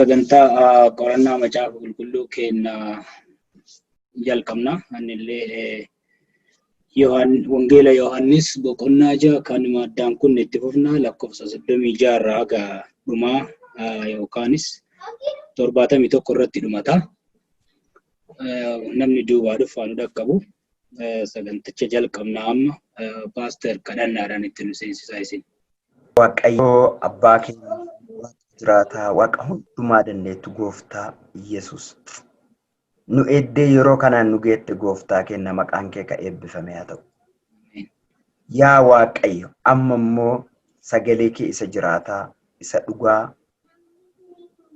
Sagantaa qorannaa Macaafa Qulqulluu keenya jalqabna. Anillee Wangeela Yohaannis boqonnaa 6 kan addaan kun itti fufna, lakkoofsa 36 irraa haga dhumaa yookaanis 71 irratti dhumata. Namni duubaa dhufaa nu dhaqqabu. Saganticha jalqabna amma. Paaster, kadhannaadhaan itti nu seensisaa isin. Waaqayyoo abbaa keenya, Waaqa jiraataa, Waaqa hundumaa dandeettu, gooftaa Yesus. Nu eeddee yeroo kanaan nu geette, gooftaa keenya, maqaan kee ka eebbifame haa ta'u. Yaa Waaqayyo, amma immoo sagalee kee isa jiraataa, isa dhugaa,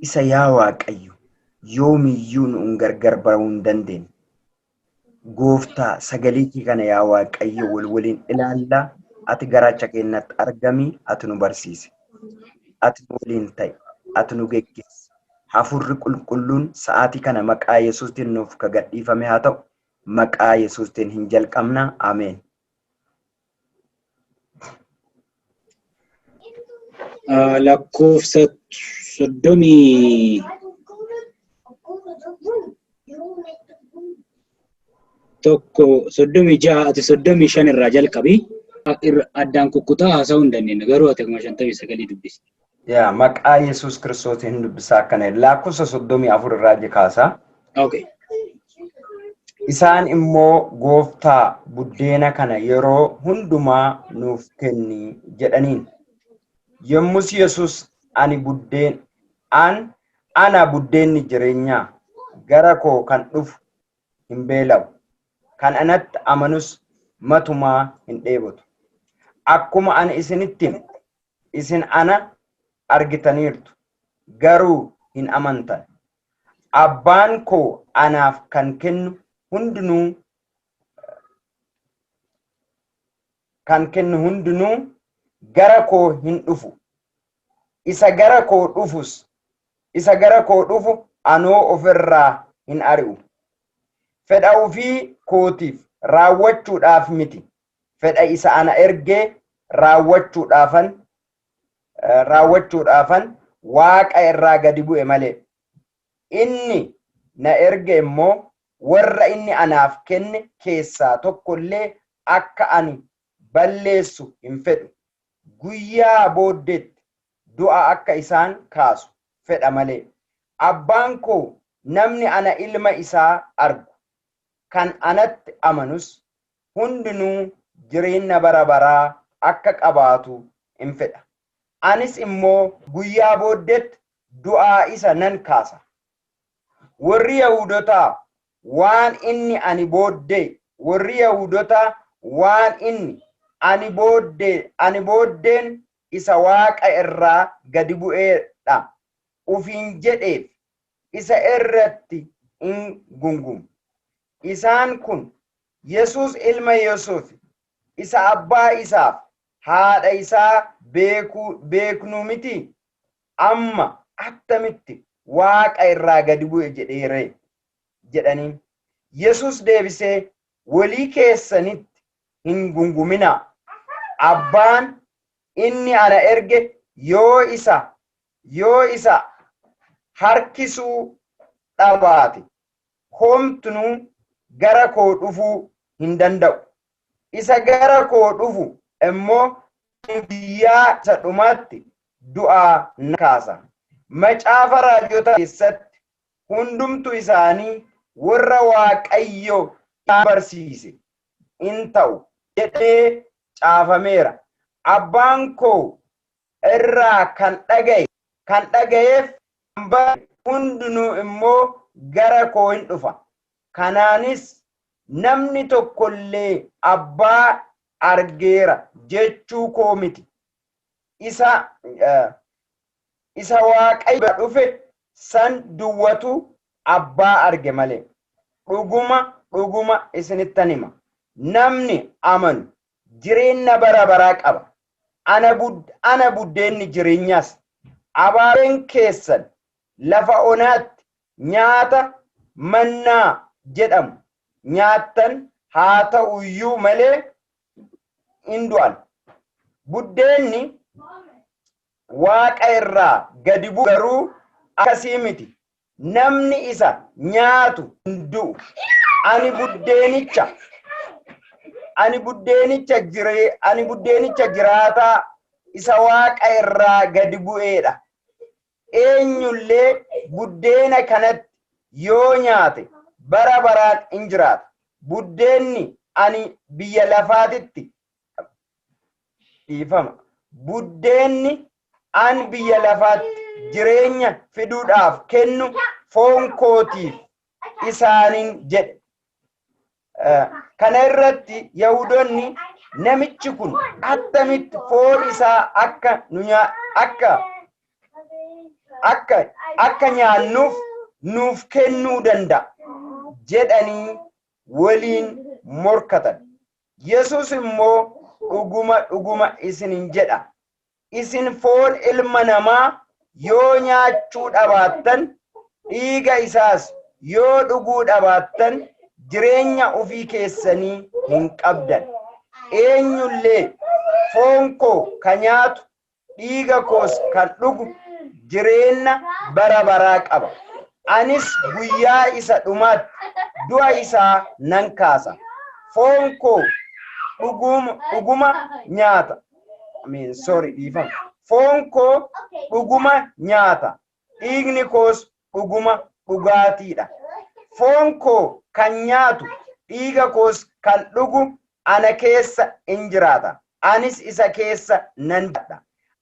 isa, yaa Waaqayyo, yoomiyyuu nu hin gargar bahuu hin dandeenye. Gooftaa, sagalee kee kana, yaa Waaqayyo, wal waliin ilaallaa. Ati garaacha keenyatti argamii, ati nu barsiisi. Ati nu waliin ta'i. Ati nu geggeessi. Hafuurri Qulqulluun sa'aatii kana maqaa Yesuustiin nuuf ka gadhiifame haa ta'u. Maqaa Yesuustiin hin jalqabna. Ameen. Lakkoofsa 31, 36, ati 35 irraa jalqabi. Addaan kukkutaa haasa'uu hin dandeenye, garuu ati akkuma 59 dubbisi. Yaa, maqaa Yesuus Kiristoosiin dubbisaa, akkana lakkoofsa 34 irraa kaasaa. Okay. Isaan immoo, "Gooftaa, buddeena kana yeroo hundumaa nuuf kenni" jedhaniin. Yommus Yesus, "Ani buddeen an ana buddeenni jireenyaa. Gara koo kan dhufu hin beela'u. Kan anatti amanus matumaa hin dheebotu. Akkuma ani isinitti hime, isin ana argitaniirtu, garuu hin amantan. Abbaan koo anaaf kan kennu hundinuu gara koo hin dhufu. Isa gara koo dhufus, isa gara koo dhufu anoo ofirraa hin ari'u. Fedha ofii kootiif raawwachuudhaaf miti, fedha isa ana ergee raawwachuudhaafan Waaqa irraa gadi bu'e malee. Inni na erge immoo warra inni anaaf kenne keessaa tokko illee akka ani balleessu hin fedhu. Guyyaa booddeetti du'a akka isaan kaasu fedha malee. Abbaan koo namni ana ilma isaa argu, kan anatti amanus hundinuu jireenya bara baraa akka qabaatu hin fedha. Anis immoo guyyaa booddeetti du'aa isa nan kaasa." Warri Yahudotaa waan inni ani booddeen isa Waaqa irraa gadi bu'eedha ufiin jedheef isa irratti in gungumu. Isaan kun Yesus ilma Yoosef isa abbaa isaaf haadha isaa beeknuu miti? Amma attamitti Waaqa irraa gadi bu'e jedheere jedhaniin. Yesus deebisee, "Walii keessanitti hin gunguminaa. Abbaan inni ana erge yoo isa harkisuu dhabaate homtunuu gara koo dhufuu hin danda'u. Isa gara koo dhufu immoo guyyaa isa dhumaatti du'aa na kaasa. Macaafa raajota keessatti hundumtu isaanii warra Waaqayyo isaan barsiise in ta'u jedhee caafameera. Abbaan koo irraa kan dhaga'eef kan bare hundinuu immoo gara koo hin dhufa. Kanaanis namni tokkollee abbaa argeera jechuu koo miti. Isa Waaqayyo dhufe san duwwatu abbaa arge malee. Dhuguma dhuguma isinittan hima. Namni amanu jireenya bara baraa qaba. Ana buddeenni jireenyaas. Abaabeen keessan lafa onaatti nyaata mannaa jedhamu nyaattan haa ta'u iyyuu malee hin du'an. Buddeenni Waaqa irraa gadi bu'u garuu Akkasii miti. Namni isa nyaatu hin du'u. Ani buddeenicha jiraataa isa waaqa irraa gadi bu'eedha. Eenyullee buddeena kanatti yoo nyaate bara baraan in jiraata. Buddeenni ani biyya lafaatitti, dhiifama. Buddeenni an biyya lafaatti jireenya fiduudhaaf kennu foon kootiif isaaniin jedhe. Kana irratti Yahudoonni, "Namichi kun attamitti foon isaa akka nu akka akka akka nyaannuuf nuuf kennuu danda'a?" jedhanii waliin morkatan. Yesus immoo, "Dhuguma dhuguma isinin jedha. Isin foon ilma namaa yoo nyaachuu dhabaattan, dhiiga isaas yoo dhuguu dhabaattan, jireenya ofii keessanii hin qabdan. Eenyullee foon koo ka nyaatu, dhiiga koos kan dhugu jireenya bara baraa qaba. Anis guyyaa isa dhumaatti du'a isaa nan kaasa. Foon koo dhuguma nyaata." I mean, sorry, dhiifama. "Foon koo dhuguma nyaata. Dhiigni koos dhuguma dhugaatiidha. Foon koo kan nyaatu, dhiiga koos kan dhugu ana keessa in jiraata. Anis isa keessa nan jiraadha.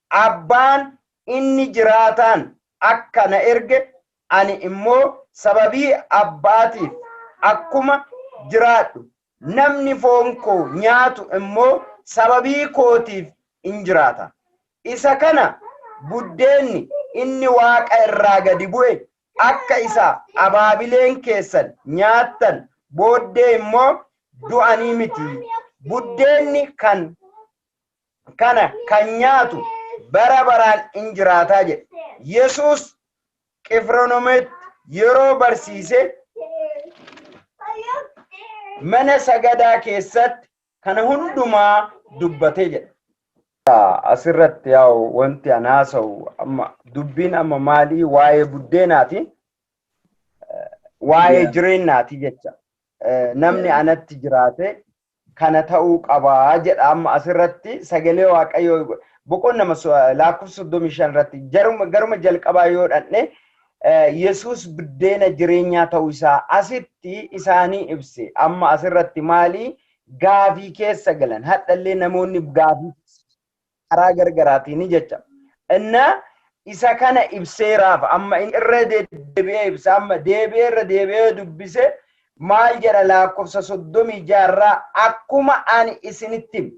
Abbaan inni jiraataan akka na erge, ani immoo sababii abbaatiif akkuma jiraadhu, namni foon koo nyaatu immoo sababii kootiif in jiraata. Isa kana buddeenni inni waaqa irraa gadi bu'e akka isa abaabileen keessan nyaattan booddee immoo du'anii miti. Buddeenni kan kana kan nyaatu bara baraan in jiraataa" jedhe. Yesuus Qifirnaahomitti yeroo barsiise mana sagadaa keessatti kana hundumaa dubbatee jedha. Asirratti yaa'u wanti an haasa'u amma dubbiin amma maalii? Waa'ee buddeenaati. Waa'ee jireenyaati jecha. Namni anatti jiraate kana ta'uu qabaa jedha. Amma asirratti sagalee Waaqayyoo boqonnama lakkoofsa 35 irratti garuma jalqabaa yoo dhanne, Yesuus buddeena jireenyaa ta'uu isaa asitti isaanii ibse. Amma asirratti maalii gaafii keessa galan? Hadhallee namoonni gaafii karaa gargaraatiin jecha. Inna isa kana ibseeraaf amma irra deddeebi'ee ibsa. Amma deebi'ee irra deebi'ee dubbise. Maal jedha? Lakkoofsa 36rraa, "Akkuma ani isinitti hime,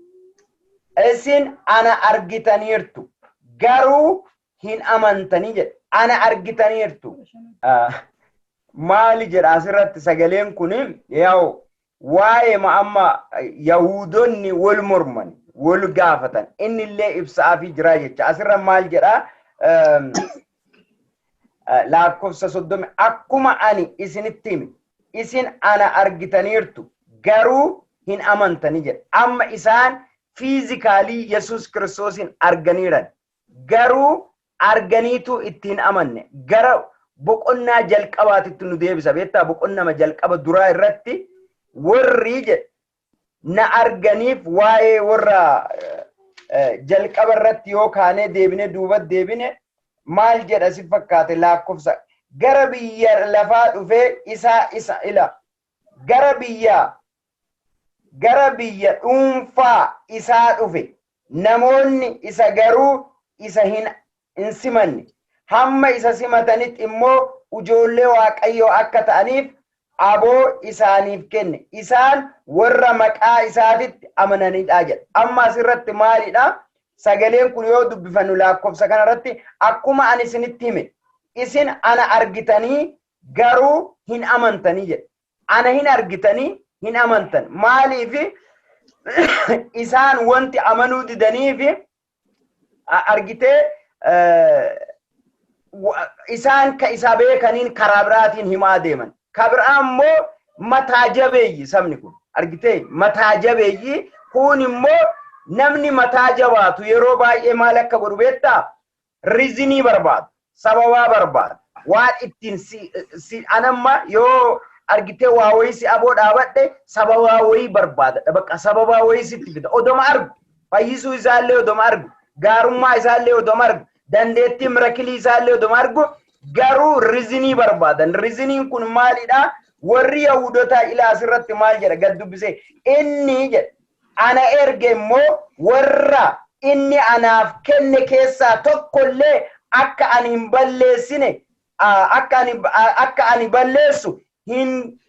isin ana argitaniirtu garuu hin amantanii" jedhe. Ana argitaniirtu. Maali jedha asirratti sagaleen kun? Yaa'u waa'ee amma Yahudonni wal morman, wal gaafatan, inni illee ibsaafii jira jecha. Asirra maal jedha? Lakkoofsa 30, "Akkuma ani isinitti hime, isin ana argitaniirtu garuu hin amantanii" jedha. Amma isaan physically Yesuus Kiristoosin arganiiran, garuu arganiitu ittiin amanne. Gara boqonnaa jalqabaatitti nu deebisa, beektaa? Boqonnama jalqaba duraa irratti warri jedhe na arganiif, waa'ee warra jalqaba irratti yoo kaanee deebine, duuba deebine, maal jedha si fakkaate? Lakkoofsa, gara biyya lafaa dhufee isaa isa ila gara biyya dhuunfaa isaa dhufe, namoonni isa garuu isa hin simanne. Hamma isa simatanitti immoo ijoollee Waaqayyoo akka ta'aniif aboo isaaniif kenne, isaan warra maqaa isaatitti amananidha jedha. Amma asirratti maalidha sagaleen kun yoo dubbifannu? Lakkoofsa kanarratti, "Akkuma ani isinitti hime, isin ana argitanii garuu hin amantanii" jedha. Ana hin argitanii, hin amantan. Maaliif isaan wanti amanuu didaniif? Argitee, isaan ka isa beekaniin karaa biraatiin himaa deeman. Ka biraa immoo mataa jabeeyyi sabni kun, argitee, mataa jabeeyyi kun immoo, namni mataa jabaatu yeroo baay'ee maal akka godhu beektaa? Reason barbaada, sababaa barbaada. Waan ittiin si anamma yoo argitee waa wayii si aboo dhaabadhe sababaa wayii barbaada. Bakka sababaa wayii sitti fida. Odoma argu, fayyisuu isaallee odoma argu, gaarummaa isaallee odoma argu, dandeettii miracle isaallee odoma argu, garuu reason barbaadan. Reasoniin kun maalidha? Warri Yahudotaa ilaa asirratti maal jedha gad dubbisee? Inni jedha, ana erge immoo warra inni anaaf kenne keessaa tokkollee akka ani hin balleessine, akka ani balleessu hin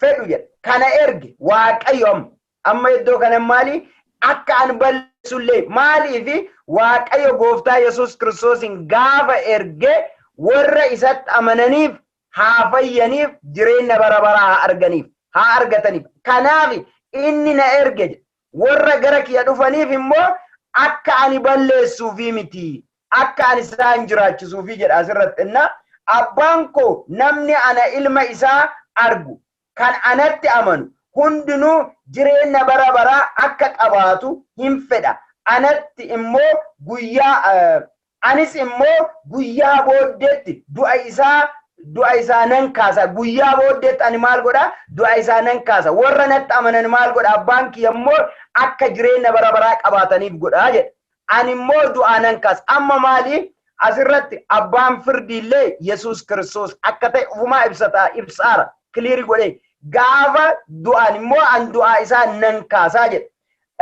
fedhu jedha. Kana erge Waaqayyo. Amma iddoo kana maali? Akka ani balleessullee maaliifi? Waaqayyo Gooftaa Yesuus Kiristoosin gaafa erge warra isatti amananiif haa fayyaniif, jireenya bara baraa haa arganiif, haa argataniif. Kanaaf inni na erge jedha. Warra gara kiyya dhufaniif immoo akka ani balleessuufi miti, akka ani isaan jiraachisuufi jedha asirratti. Inna abbaan koo namni ana ilma isaa argu kan anatti amanu hundinuu jireenya bara baraa akka qabaatu hin fedha. Anatti immoo guyyaa, anis immoo guyyaa booddeetti du'a isaa nan kaasa. Guyyaa booddeetti ani maal godha? Du'a isaa nan kaasa. Warra natti amanan maal godha? Abbaan kiyya immoo akka jireenya bara baraa qabaataniif godha jedha. Ani immoo du'aa nan kaasa. Amma maali? Asirratti abbaan firdiillee Yesuus Kiristoos akka ta'e ufumaa ibsataa ibsaara, clear godhe. Gaafa du'aan immoo an du'aa isaa nan kaasaa jedha.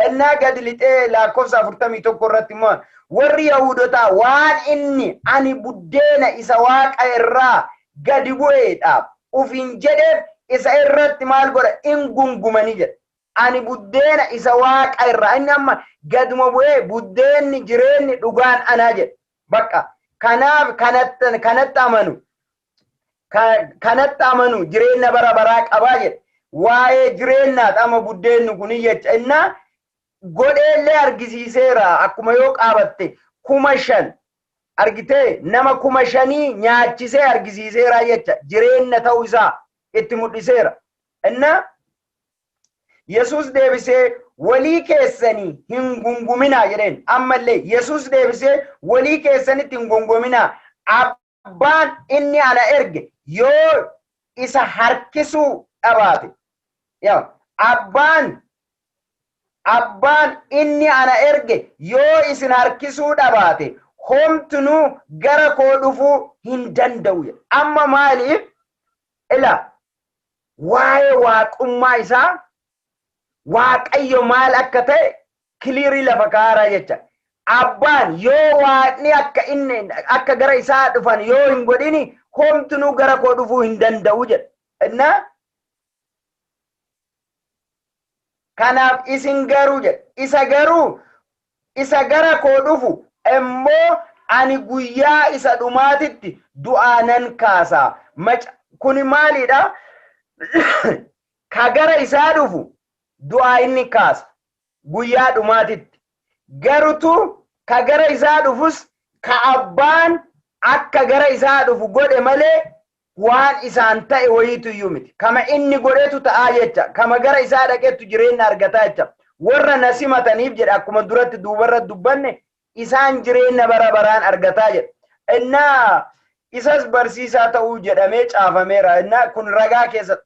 Innaa gadi lixee lakkoofsa 41 irratti immoo warri Yahudotaa waan inni ani buddeena isa waaqa irraa gadi bu'eedhaaf ufiin jedheef isa irratti maal godha? In gungumanii jedha. Ani buddeena isa waaqa irraa, inni amma gaduma bu'ee, buddeenni jireenyi dhugaan anaa jedha. Bakka kanaaf kanatti amanu jireenya bara baraa qabaa jedha. Waa'ee jireenyaati amma buddeenni kun jecha. Innaa godheellee argisiiseera. Akkuma yoo qaabatte 5,000 argitee, nama 5,000 nyaachisee argisiiseera jecha, jireenya ta'uu isaa itti mul'iseera. Innaa Yesuus deebisee, "Walii keessanii hin gunguminaa" jedheen. Ammallee Yesuus deebisee, "Walii keessanitti hin gunguminaa. Abbaan inni ana erge yoo isa harkisuu dhabaate, yaa abbaan inni ana erge yoo isin harkisuu dhabaate, homtinuu gara koo dhufuu hin danda'u" jedha. Amma maaliif? Ila waa'ee waaqummaa isaa, Waaqayyo maal akka ta'e clear lafa kaaraa jecha. Abbaan yoo waaqni akka inni akka gara isaa dhufan yoo hin godhini, homtinuu gara koo dhufuu hin danda'u jedha. Innaa kanaaf isin garuu jedha. Isa garuu isa gara koo dhufu immoo ani guyyaa isa dhumaatitti du'aa nan kaasa. Kuni maalidha? Ka gara isaa dhufu du'aa inni kaasa guyyaa dhumaatitti. Garutu ka gara isaa dhufus ka abbaan akka gara isaa dhufu godhe malee waan isaan ta'e wayiitu iyyuu miti. Kama inni godhetu ta'aa jecha. Kama gara isaa dhaqetu jireenya argataa jecha. Warra na simataniif jedha, akkuma duratti duubarra dubbanne, isaan jireenya bara baraan argataa jedha. Innaa isas barsiisaa ta'uu jedhamee caafameera. Innaa kun ragaa keessatti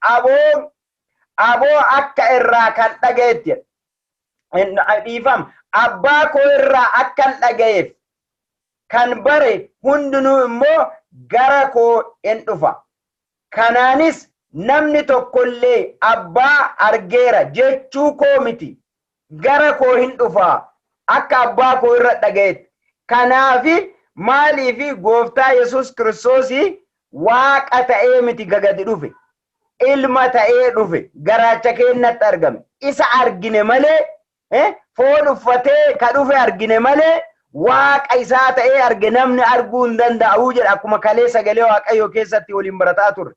aboo akka irraa kan dhagayetti jedha. Dhiifama. Abbaa koo irraa akkan dhagayeef kan bare hundinuu immoo gara koo in dhufa. Kanaanis namni tokkollee abbaa argeera jechuu koo miti. Gara koo hin dhufa akka abbaa koo irra dhagayetti. Kanaafi maaliifi Gooftaa Yesuus Kiristoosii waaqa ta'ee miti gadi dhufe. Ilma ta'ee dhufe, garaacha keenyatti argame. Isa argine malee, foon uffatee ka dhufe argine malee, waaqa isaa ta'ee arge namni arguu hin danda'u jedha, akkuma kalee sagalee Waaqayyoo keessatti waliin barataa turre.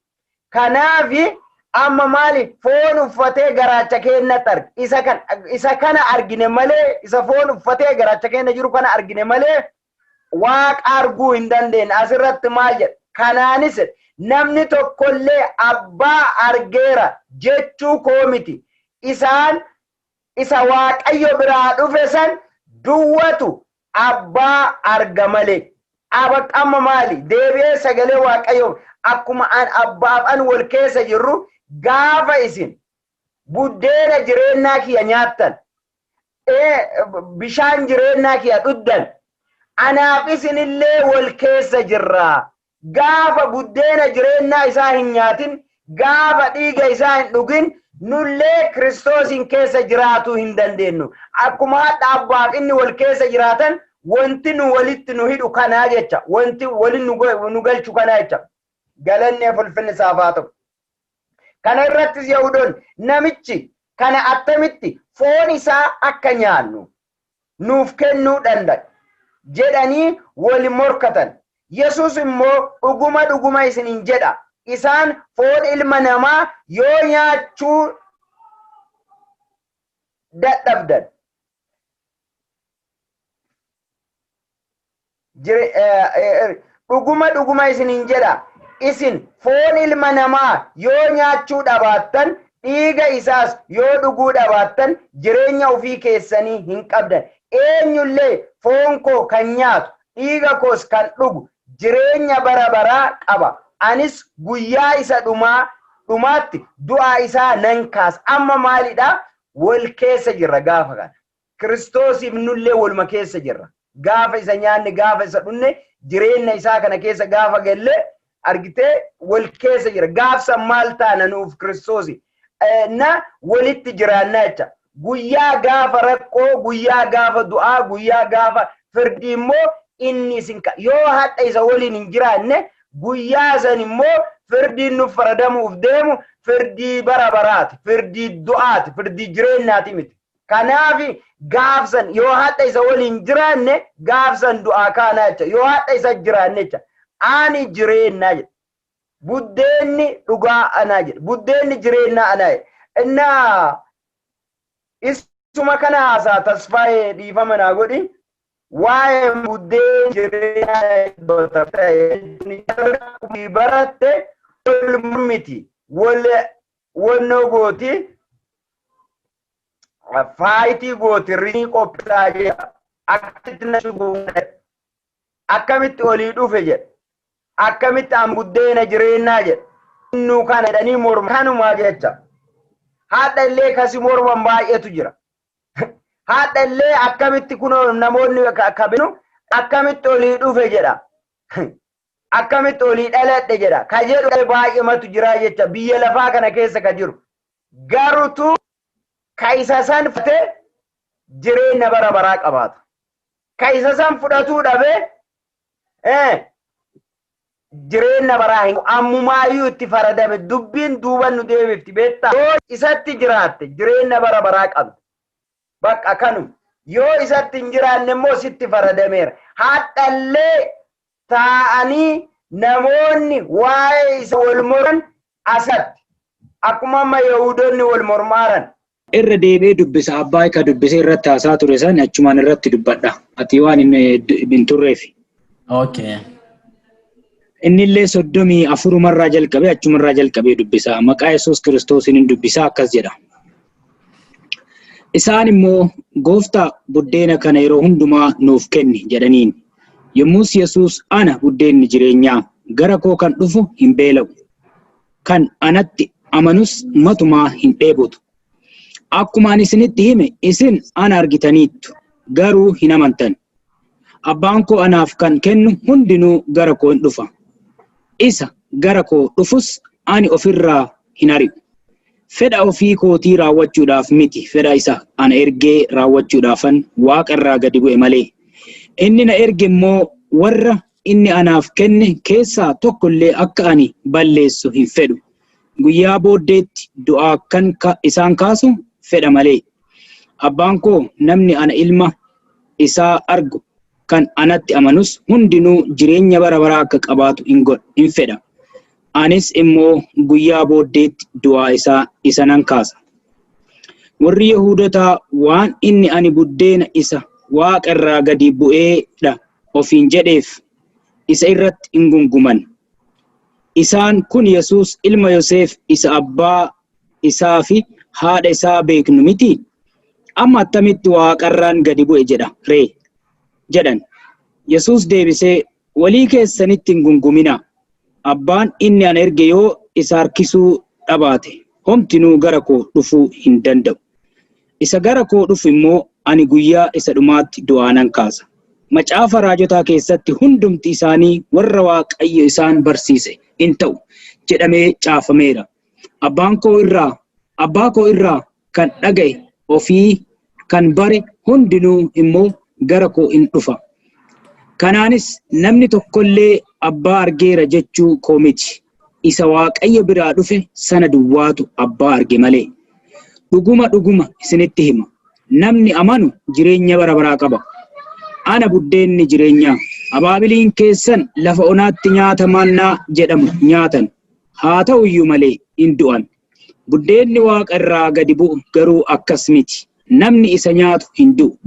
Kanaafi amma maali? Foon uffatee garaacha keenyatti arge. Isa kana argine malee, isa foon uffatee garaacha keenya jiru kana argine malee waaqa arguu hin dandeenye. Asirratti maal jedha? Kanaanis namni tokkollee abbaa argeera jechuu koo miti. Isaan isa Waaqayyo biraa dhufe san duwwatu abbaa arga malee. Bakka amma maali? Deebi'ee sagalee Waaqayyoo akkuma an abbaaf an wal keessa jirru, gaafa isin buddeena jireenyaa kiyya nyaattan, bishaan jireenyaa kiyya dhugdan, anaaf isinillee wal keessa jirra. Gaafa buddeena jireenyaa isaa hin nyaatin, gaafa dhiiga isaa hin dhugin, nullee Kiristoosiin keessa jiraatuu hin dandeenyu. Akkuma hadha abbaaf inni wal keessa jiraatan, wanti nu walitti nu hidhu kanaa jecha. Wanti walin nu galchu kanaa jecha. Galanni ulfinni isaaf haa ta'u. Kana irrattis Yahudoon, "Namichi kana attamitti foon isaa akka nyaannu nuuf kennuu danda'a?" jedhanii wali morkatan. Yesus immoo, "Dhuguma dhuguma isiniin jedha. Isaan foon ilma namaa yoo nyaachuu dadhabdan, dhuguma dhuguma isiniin jedha. Isin foon ilma namaa yoo nyaachuu dhabaattan, dhiiga isaas yoo dhuguu dhabaattan, jireenya ofii keessanii hin qabdan. Eenyullee foon koo kan nyaatu, dhiiga koos kan dhugu jireenya bara baraa qaba. Anis guyyaa isa dhumaa dhumaatti du'aa isaa nan kaasa." Amma maalidha? Wal keessa jirra gaafa kana. Kiristoosiif nullee waluma keessa jirra. Gaafa isa nyaanne, gaafa isa dhunne, jireenya isaa kana keessa gaafa galle, argitee, wal keessa jira. Gaafsa maal taana nuuf Kiristoosi? Na walitti jiraannaa jecha. Guyyaa gaafa rakkoo, guyyaa gaafa du'aa, guyyaa gaafa firdii immoo inni isin yoo hadha isa waliin hin jiraanne, guyyaa san immoo firdiin nuuf faradamuuf deemu firdii bara baraati, firdii du'aati, firdii jireenyaati miti. Kanaaf gaafsan yoo hadha isa waliin jiraanne, gaafsan du'aa kaanaa jecha. Yoo hadha isa jiraanne jecha. Ani jireenyaa jedha. Buddeenni dhugaa anaa jedha. Buddeenni jireenyaa anaa jedha. Innaa isuma kana haasaa Tasfaayee, dhiifama naa godhi. Waa'ee buddeen jireenyaa baratte wal miti, wal wannoo gooti, faayitii gooti, rinii qopheessaa jedha. Akkamitti na akkamitti olii dhufe jedha. Akkamitti an buddeena jireenyaa jedha. Innuu kana jedhanii morma kanumaa jecha. Haadha illee kasi morman baay'eetu jira. Haadha illee akkamitti kunoo namoonni kabinu akkamitti olii dhufe jedha. Akkamitti olii dhaladhe jedha. Ka jedhu baay'eematu jira jecha biyya lafaa kana keessa ka jiru. Garutu ka isa san fudhate jireenya bara baraa qabaata. Ka isa san fudhatuu dhabe jireenya baraa hin ammumaayyuu itti faradame. Dubbiin duuba nu deebifti beektaa. Yoo isatti jiraatte jireenya bara baraa qabda. Bakka kanuma. Yoo isatti hin jiraanne immoo sitti faradameera. Hadhallee taa'anii namoonni waa'ee isa wal morman asatti. Akkuma amma Yahudoonni wal mormaaran. Irra deebi'ee dubbisa, abbaa ka dubbisee irratti haasaa ture san achumaan irratti dubbadha. Ati waan hin turreef. Okay. Inni illee 34umarraa jalqabee, achumarraa jalqabee dubbisa. Maqaa Yesuus Kiristoosiin hin dubbisa, akkas jedha. Isaan immoo, "Gooftaa, buddeena kana yeroo hundumaa nuuf kenni" jedhaniin. Yommus Yesuus, "Ana buddeenni jireenyaa, gara koo kan dhufu hin beela'u. Kan anatti amanus matumaa hin dheebotu. Akkuma ani isinitti hime, isin ana argitaniittu, garuu hin amantan. Abbaan koo anaaf kan kennu hundinuu gara koo hin dhufa. Isa gara koo dhufus ani ofirraa hin ari'u. Fedha ofii kootii raawwachuudhaaf miti, fedha isa ana ergee raawwachuudhaafan waaqa irraa gadi bu'e malee. Inni na erge immoo warra inni anaaf kenne keessaa tokko illee akka ani balleessu hin fedhu. Guyyaa booddeetti du'aa kan isaan kaasu fedha malee. Abbaan koo namni ana ilma isaa argu, kan anatti amanus hundinuu jireenya bara baraa akka qabaatu hin fedha. Anis immoo guyyaa booddeetti du'aa isaa isa nan kaasa." Warri Yahuudotaa waan inni "Ani buddeena isa waaqa irraa gadi bu'eedha" ofiin jedheef isa irratti hin gunguman. Isaan kun Yesuus ilma Yoseef isa abbaa isaa fi haadha isaa beeknu miti? Amma attamitti waaqarraan gadi bu'e jedha ree? jedhan. Yesuus deebisee Walii keessanitti hin gunguminaa. Abbaan inni ana erge yoo isa harkisuu dhabaate, homtinuu gara koo dhufuu hin danda'u. Isa gara koo dhufu immoo ani guyyaa isa dhumaatti du'aa nan kaasa. Macaafa raajotaa keessatti hundumti isaanii warra Waaqayyo isaan barsiise in ta'u jedhamee caafameera. Abbaan koo irraa, abbaa koo irraa kan dhaga'e ofii kan bare hundinuu immoo gara koo in dhufa. Kanaanis namni tokkollee abbaa argeera jechuu koo miti. Isa Waaqayyo biraa dhufe sana duwwaatu abbaa arge malee. Dhuguma dhuguma isinitti hima. Namni amanu jireenya bara baraa qaba. Ana buddeenni jireenyaa. Abaabiliin keessan lafa onaatti nyaata mannaa jedhamu nyaatan. Haa ta'u iyyuu malee in du'an. Buddeenni waaqa irraa gadi bu'u garuu akkas miti. Namni isa nyaatu hin du'u.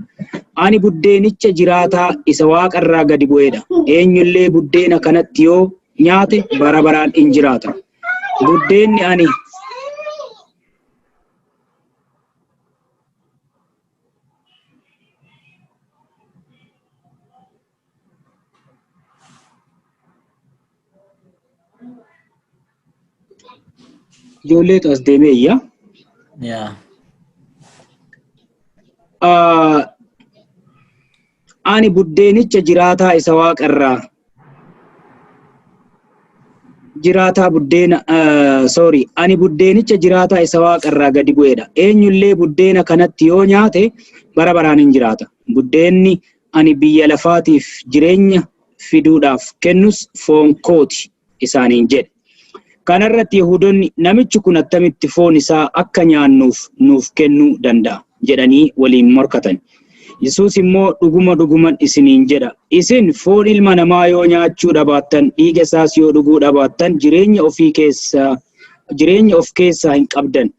Ani buddeenicha jiraataa isa waaqa irraa gadi bu'edha. Eenyullee buddeena kanatti yoo nyaate bara baraan in jiraata. Buddeenni ani ijoolleetu as deemee iyya. Yaa. Ani buddeenicha jiraataa isa waaqa irraa jiraataa buddeena, sorry, ani buddeenicha jiraataa isa waaqa irraa gadi bu'edha. Eenyullee buddeena kanatti yoo nyaate bara baraan hin jiraata. Buddeenni ani biyya lafaatiif jireenya fiduudhaaf kennus foon kooti isaaniin jedhe. Kanarratti Yihuudonni, namichi kun attamitti foon isaa akka nyaannuuf nuuf kennuu danda'a jedhanii waliin morkatan. Yesuus immoo, dhuguma dhuguman isiniin jedha. Isin foon ilma namaa yoo nyaachuu dhabaattan, dhiiga isaas yoo dhuguu dhabaattan, jireenya of keessaa hin qabdan.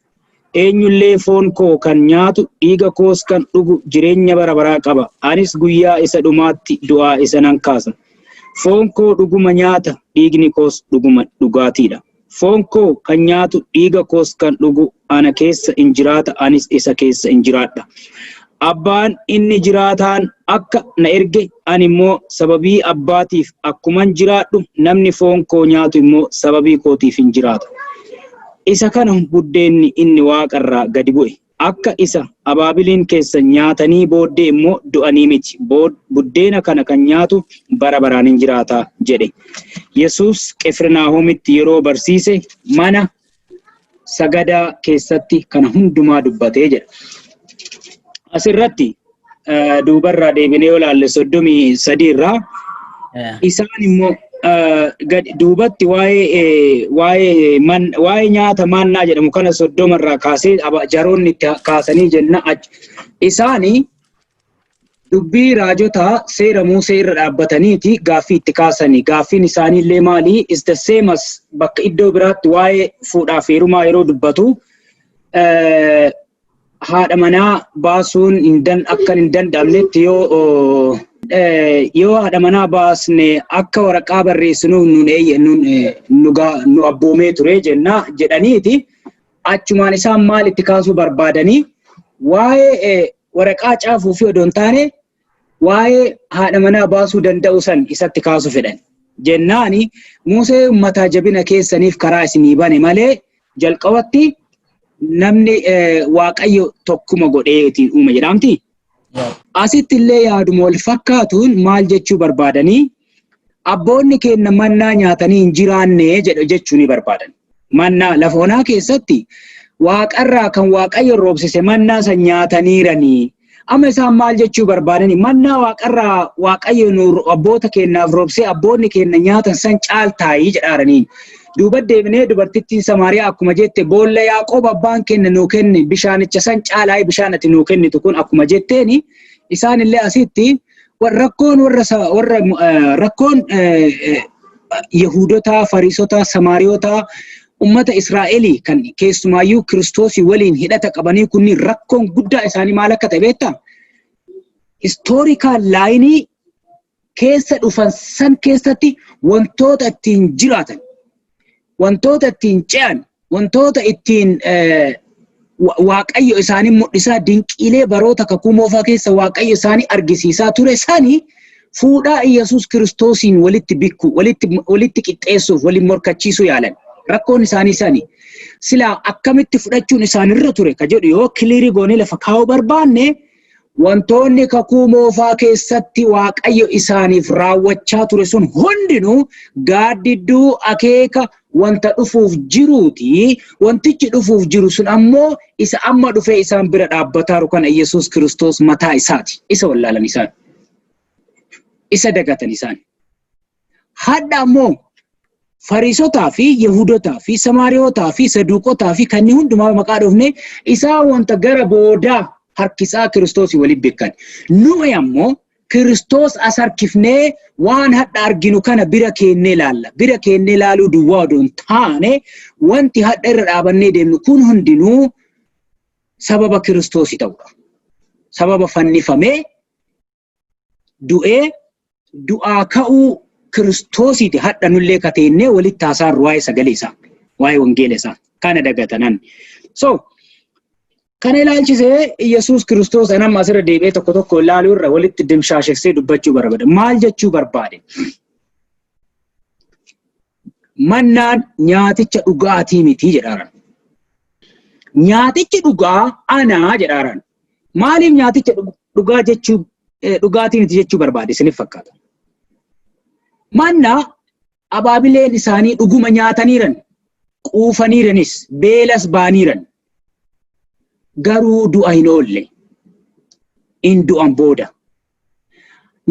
Eenyullee foon koo kan nyaatu, dhiiga koos kan dhugu jireenya bara baraa qaba. Anis guyyaa isa dhumaatti du'aa isa nan kaasa. Foon koo dhuguma nyaata, dhiigni koos dhuguma dhugaatiidha. Foon koo kan nyaatu, dhiiga koos kan dhugu ana keessa in jiraata, anis isa keessa in jiraadha. Abbaan inni jiraataan akka na erge, ani immoo sababii abbaatiif akkuman jiraadhu, namni foon koo nyaatu immoo sababii kootiif hin jiraata. Isa kana buddeenni inni waaqa irraa gadi bu'e. Akka isa abaabiliin keessan nyaatanii booddee immoo du'anii miti. Buddeena kana kan nyaatu bara baraan hin jiraata jedhe. Yesuus Qifirnaahomitti yeroo barsiise mana sagadaa keessatti kana hundumaa dubbatee jedha. Asirratti duubarraa deebinee yoo ilaalle 33 irraa isaan immoo duubatti waa'ee nyaata maannaa jedhamu kana 30 irraa kaasee jaroonni itti kaasanii jenna. Isaani dubbii raajotaa seera Musee irra dhaabbataniiti gaaffii itti kaasanii. Gaaffiin isaanii illee maali? Is the same as bakka iddoo biraatti waa'ee fuudhaa fi heerumaa yeroo dubbatu, haadha manaa baasuun akka hin danda'amnetti, yoo haadha manaa baasne akka waraqaa barreessinuuf nu abboomee ture jenna jedhaniiti. Achumaan isaan maal itti kaasuu barbaadanii? Waa'ee waraqaa caafuu fi odoo hin taane, waa'ee haadha manaa baasuu danda'u san isatti kaasuu fedhan. Jennaani Musee mataa jabina keessaniif karaa isinii bane malee, jalqabatti namni Waaqayyo tokkuma godheeti uume jedhamti. Asitti illee yaaduma wal fakkaatuun maal jechuu barbaadanii? Abboonni keenya mannaa nyaatanii hin jiraanne jedhu jechuu ni barbaadan. Mannaa lafa onaa keessatti waaqarraa kan Waaqayyo roobsise mannaa san nyaataniiranii. Amma isaan maal jechuu barbaadanii? Mannaa waaqarraa Waaqayyo nu abboota keenyaaf roobsee abboonni keenya nyaatan san caaltaayii jedhaaraniin. Duuba deebinee dubartittiin Samaariyaa akkuma jette, boolla Yaaqoob abbaan keenya nuu kenne bishaanicha san caalaayii bishaan ati nuu kennitu kun akkuma jetteeni, isaan illee asitti rakkoon warra warra rakkoon Yahudotaa, Fariisotaa, Samaariyotaa, ummata Israa'elii kan keessumaayyuu Kiristoosii waliin hidhata qabanii kunniin rakkoon guddaa isaanii maal akka ta'e beektaa? Historical line keessa dhufan san keessatti wantoota ittiin jiraatan, wantoota ittiin ce'an, wantoota ittiin Waaqayyo isaanii mul'isaa, dinqiilee baroota kakuu moofaa keessa Waaqayyo isaanii argisiisaa ture sani Fuudhaa Iyyasuus Kiristoosiin walitti bikku, walitti qixxeessuuf, waliin morkachiisuu yaalan. Rakkoon isaanii sani. Silaa akkamitti fudhachuun isaanirra ture ka jedhu yoo clear goonee lafa kaa'uu barbaanne, wantoonni kakuu moofaa keessatti Waaqayyo isaaniif raawwachaa ture sun hundinuu gaaddidduu akeeka wanta dhufuuf jiruuti. Wantichi dhufuuf jiru sun ammoo isa amma dhufee isaan bira dhaabbataaru kana, Yesuus Kiristoos mataa isaati. Isa wallaalan isaan. Isa dagatan isaan. Hadha ammoo Fariisotaa fi Yahudotaa fi Samaariyootaa fi Saduuqotaa fi kanneen hundumaa maqaa dhufne isaan wanta gara boodaa harkisaa Kiristoosii waliin beekan. Nuyi ammoo Kiristoos as harkifnee waan hadha arginu kana bira keennee laalla. Bira keennee laaluu duwwaa odoo hin taane, wanti hadha irra dhaabannee deemnu kun hundinuu sababa Kiristoosii ta'udha. Sababa fannifamee, du'ee, du'aa ka'uu Kiristoosiiti hadha nullee kateennee walitti haasa'arru waa'ee sagalee isaa, waa'ee wangeela isaa kana dagatanan. So, kana ilaalchisee Yesuus Kiristoos anamma asirra deebi'ee tokko tokko ilaaluu irra walitti dimshaashessee dubbachuu barbaada. Maal jechuu barbaade? Mannaan nyaaticha dhugaatii miti jedhaaran. Nyaatichi dhugaa anaa jedhaaran. Maaliif nyaaticha dhugaa jechuu, dhugaatii miti jechuu barbaade isiniif fakkaata? Mannaa abaabileen isaanii dhuguma nyaataniiran, quufaniiranis, beelas baaniiran. Garuu du'a hin oolle. In du'an booda.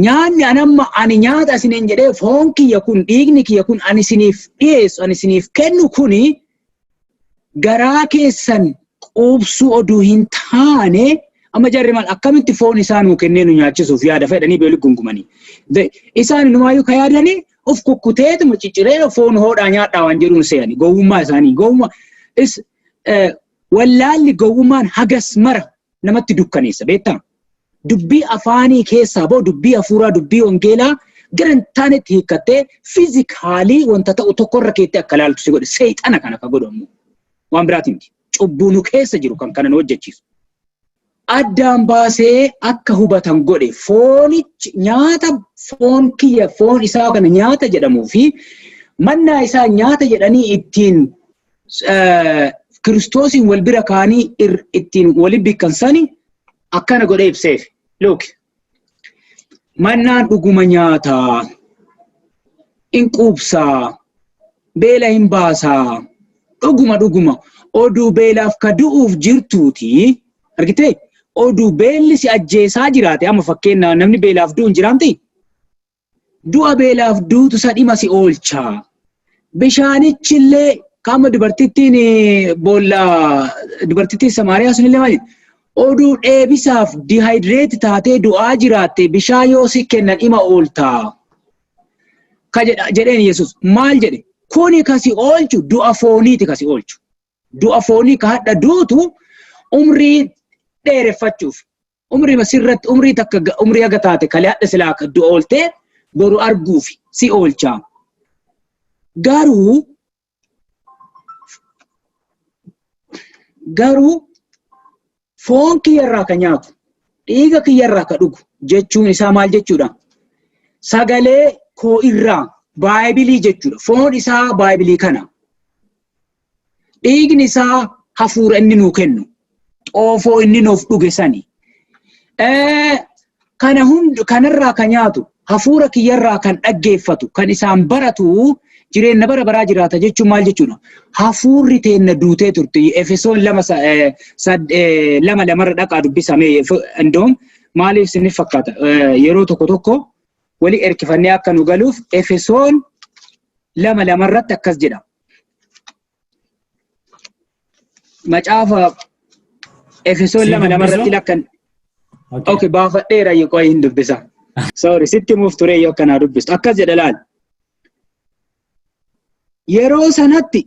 Nyaanni anamma ani nyaata isiniin jedhee, foon kiyya kun, dhiigni kiyya kun ani isiniif dhiyeessu, ani isiniif kennu kuni garaa keessan quubsuu oduu hin taane, amma jarri maal akkamitti foon isaa nuu kennee nu nyaachisuuf yaada fedhanii beelu gungumanii. Isaan inumaayyuu ka yaadanii of kukkuteetuma cicciree foon hoodhaa nyaadhaa waan jedhuun se'ani gowwummaa isaanii. Gowwummaa is wallaalli, gowwummaan hagas mara namatti dukkaneessa, beektaa? Dubbii afaanii keessaa ba'u, dubbii hafuuraa, dubbii wangeelaa gara hin taanetti hiikkattee physical wanta ta'u tokkorra keetti akka ilaaltu si godhe. Seexana kana ka godhu ammoo waan biraatiin miti. Cubbuu nu keessa jiru kan kana nu hojjechiisu. Addaan baasee akka hubatan godhe. Foonichi nyaata, foon kiyya, foon isaa kana nyaata jedhamuu fi mannaa isaa nyaata jedhanii ittiin Kiristoosiin wal bira kaanii ittiin wali bikkan sani akkana godhee ibseef. Look, mannaan dhuguma nyaataa, in quubsaa, beela hin baasaa, dhuguma dhuguma oduu beelaaf ka du'uuf jirtuuti. Argitee, oduu beelli si ajjeesaa jiraate, amma fakkeenyaa namni beelaaf du'u hin jiraamti? Du'a beelaaf duutu isa dhima si oolchaa. Bishaanichillee qaama dubartittiin boolla, dubartittiin Samaariyaa sunillee maal? Oduu dheebisaaf dehydrate taatee du'aa jiraatte, bishaan yoo si kennan ima ooltaa. Ka jedheen Yesuus maal jedhe? Kuni kasi oolchu du'a fooniiti kasi oolchu. Du'a foonii ka hadha duutu umrii dheereffachuuf. Umrii sirratti umrii takka, umrii haga taate kalee hadha silaa akka du'a ooltee boru arguuf si oolcha. Garuu foon kiyyarraa ka nyaatu, dhiiga kiyyarraa ka dhugu jechuun isaa maal jechuudha? Sagalee koo irraa, Baaybilii jechuudha. Foon isaa Baaybilii kana. Dhiigni isaa hafuura inni nuu kennu. Xoofoo inni nuuf dhuge sani. Kana hund kanarraa kan nyaatu, hafuura kiyyarraa kan dhaggeeffatu, kan isaan baratu jireenya bara baraa jiraata jechuun maal jechuudha? Hafuurri teenna duutee turte. Efesoon 2:2 lamarra dhaqaa dubbisamee. Indoom maaliif isiniif fakkaata? Yeroo tokko tokko wali erkifannee akka nu galuuf, Efesoon 2:2 irratti akkas jedha. Macaafa Efesoon 2:2 irratti lakkan. Okay, baafadheera, qoy hin dubbisa. Sorry, sitti himuuf ture yoo akkanaa dubbistu. Akkas jedha, laal. Yeroo sanatti,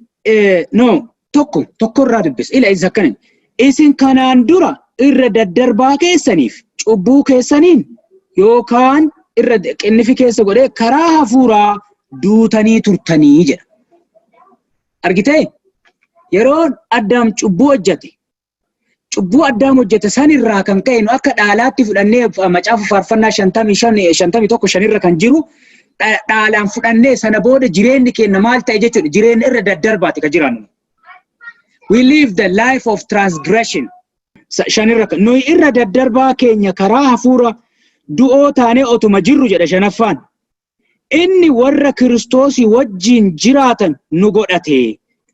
no, tokko tokkorraa dubbisa. Ila isa akkana. Isin kanaan dura irra daddarbaa keessaniif cubbuu keessaniin yookaan irra qinnifi keessa godhee karaa hafuuraa duutanii turtanii jedha. Argitee? Yeroo Addaam cubbuu hojjete, Cubbuu Addaam hojjete sanirraa kan ka'e nu akka dhaalaatti fudhannee, Macaafa Faarfannaa 55, 51:5 irra kan jiru, dhaalaan fudhannee, sana booda jireenyi keenya maal ta'e jechuudha? Jireenya irra daddarbaati kan jiraannu. We live the life of transgression. Shanirra nuyi irra daddarbaa keenya karaa hafuura du'oo taanee otuma jirru jedha shanaffaan. Inni warra Kiristoosii wajjin jiraatan nu godhate.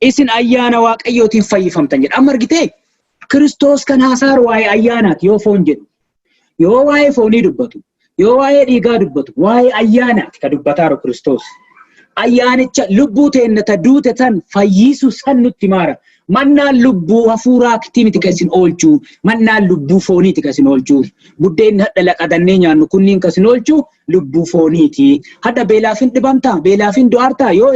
Isin ayyaana Waaqayyootiin fayyifamtan jedha. Amma argitee, Kiristoos kan haasaaru waa'ee ayyaanaati yoo foon jedhu. Yoo waa'ee foonii dubbatu, yoo waa'ee dhiigaa dubbatu, waa'ee ayyaanaati ka dubbataaru Kiristoos. Ayyaanicha lubbuu teenna ta duute tan fayyisu san nutti maara. Mannaan lubbuu hafuuraatti miti kan isin oolchu, mannaan lubbuu fooniiti kan isin oolchu. Buddeen hadha laqadannee nyaannu kunniin kan isin oolchu lubbuu fooniiti. Hadha beelaaf hin dhibamtaa, beelaaf hin du'aartaa, yoo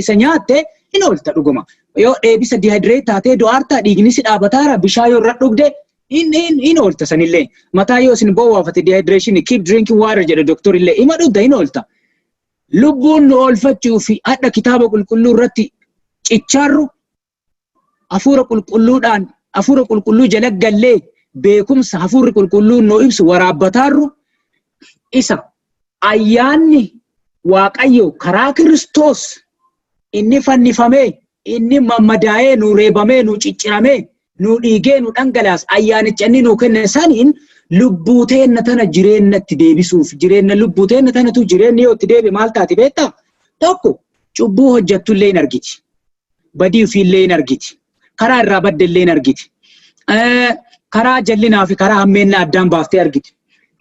isa nyaatte hin oolta dhuguma. Yoo dheebisa dehydrate taatee du'aartaa, dhiigni si dhaabataara, bishaan yoo irra dhugde hin oolta sanillee. Mataa yoo isin bowwaafate, dehydration, keep drinking water jedhe doktorillee, ima dhugda, hin oolta. Lubbuun nu oolfachuu fi hadha Kitaaba Qulqulluu irratti cichaarru, hafuura qulqulluudhaan, hafuura qulqulluu jala gallee, beekumsa hafuurri qulqulluun nu ibsu waraabbataarru, isa ayyaanni Waaqayyo karaa Kiristoos inni fannifamee, inni mammadaa'ee, nu reebamee, nu cicciramee, nu dhiigee, nu dhangalaas, ayyaanicha inni nu kenne saniin lubbuu teenna tana jireennatti deebisuuf. Jireenya lubbuu teenna tanatu jireenyi yoo itti deebi maal taati beektaa? Tokko, cubbuu hojjettullee hin argiti. Badii ofiillee hin argiti. Karaa irraa baddellee hin argiti. Karaa jallinaa fi karaa hammeennaa addaan baaftee argiti.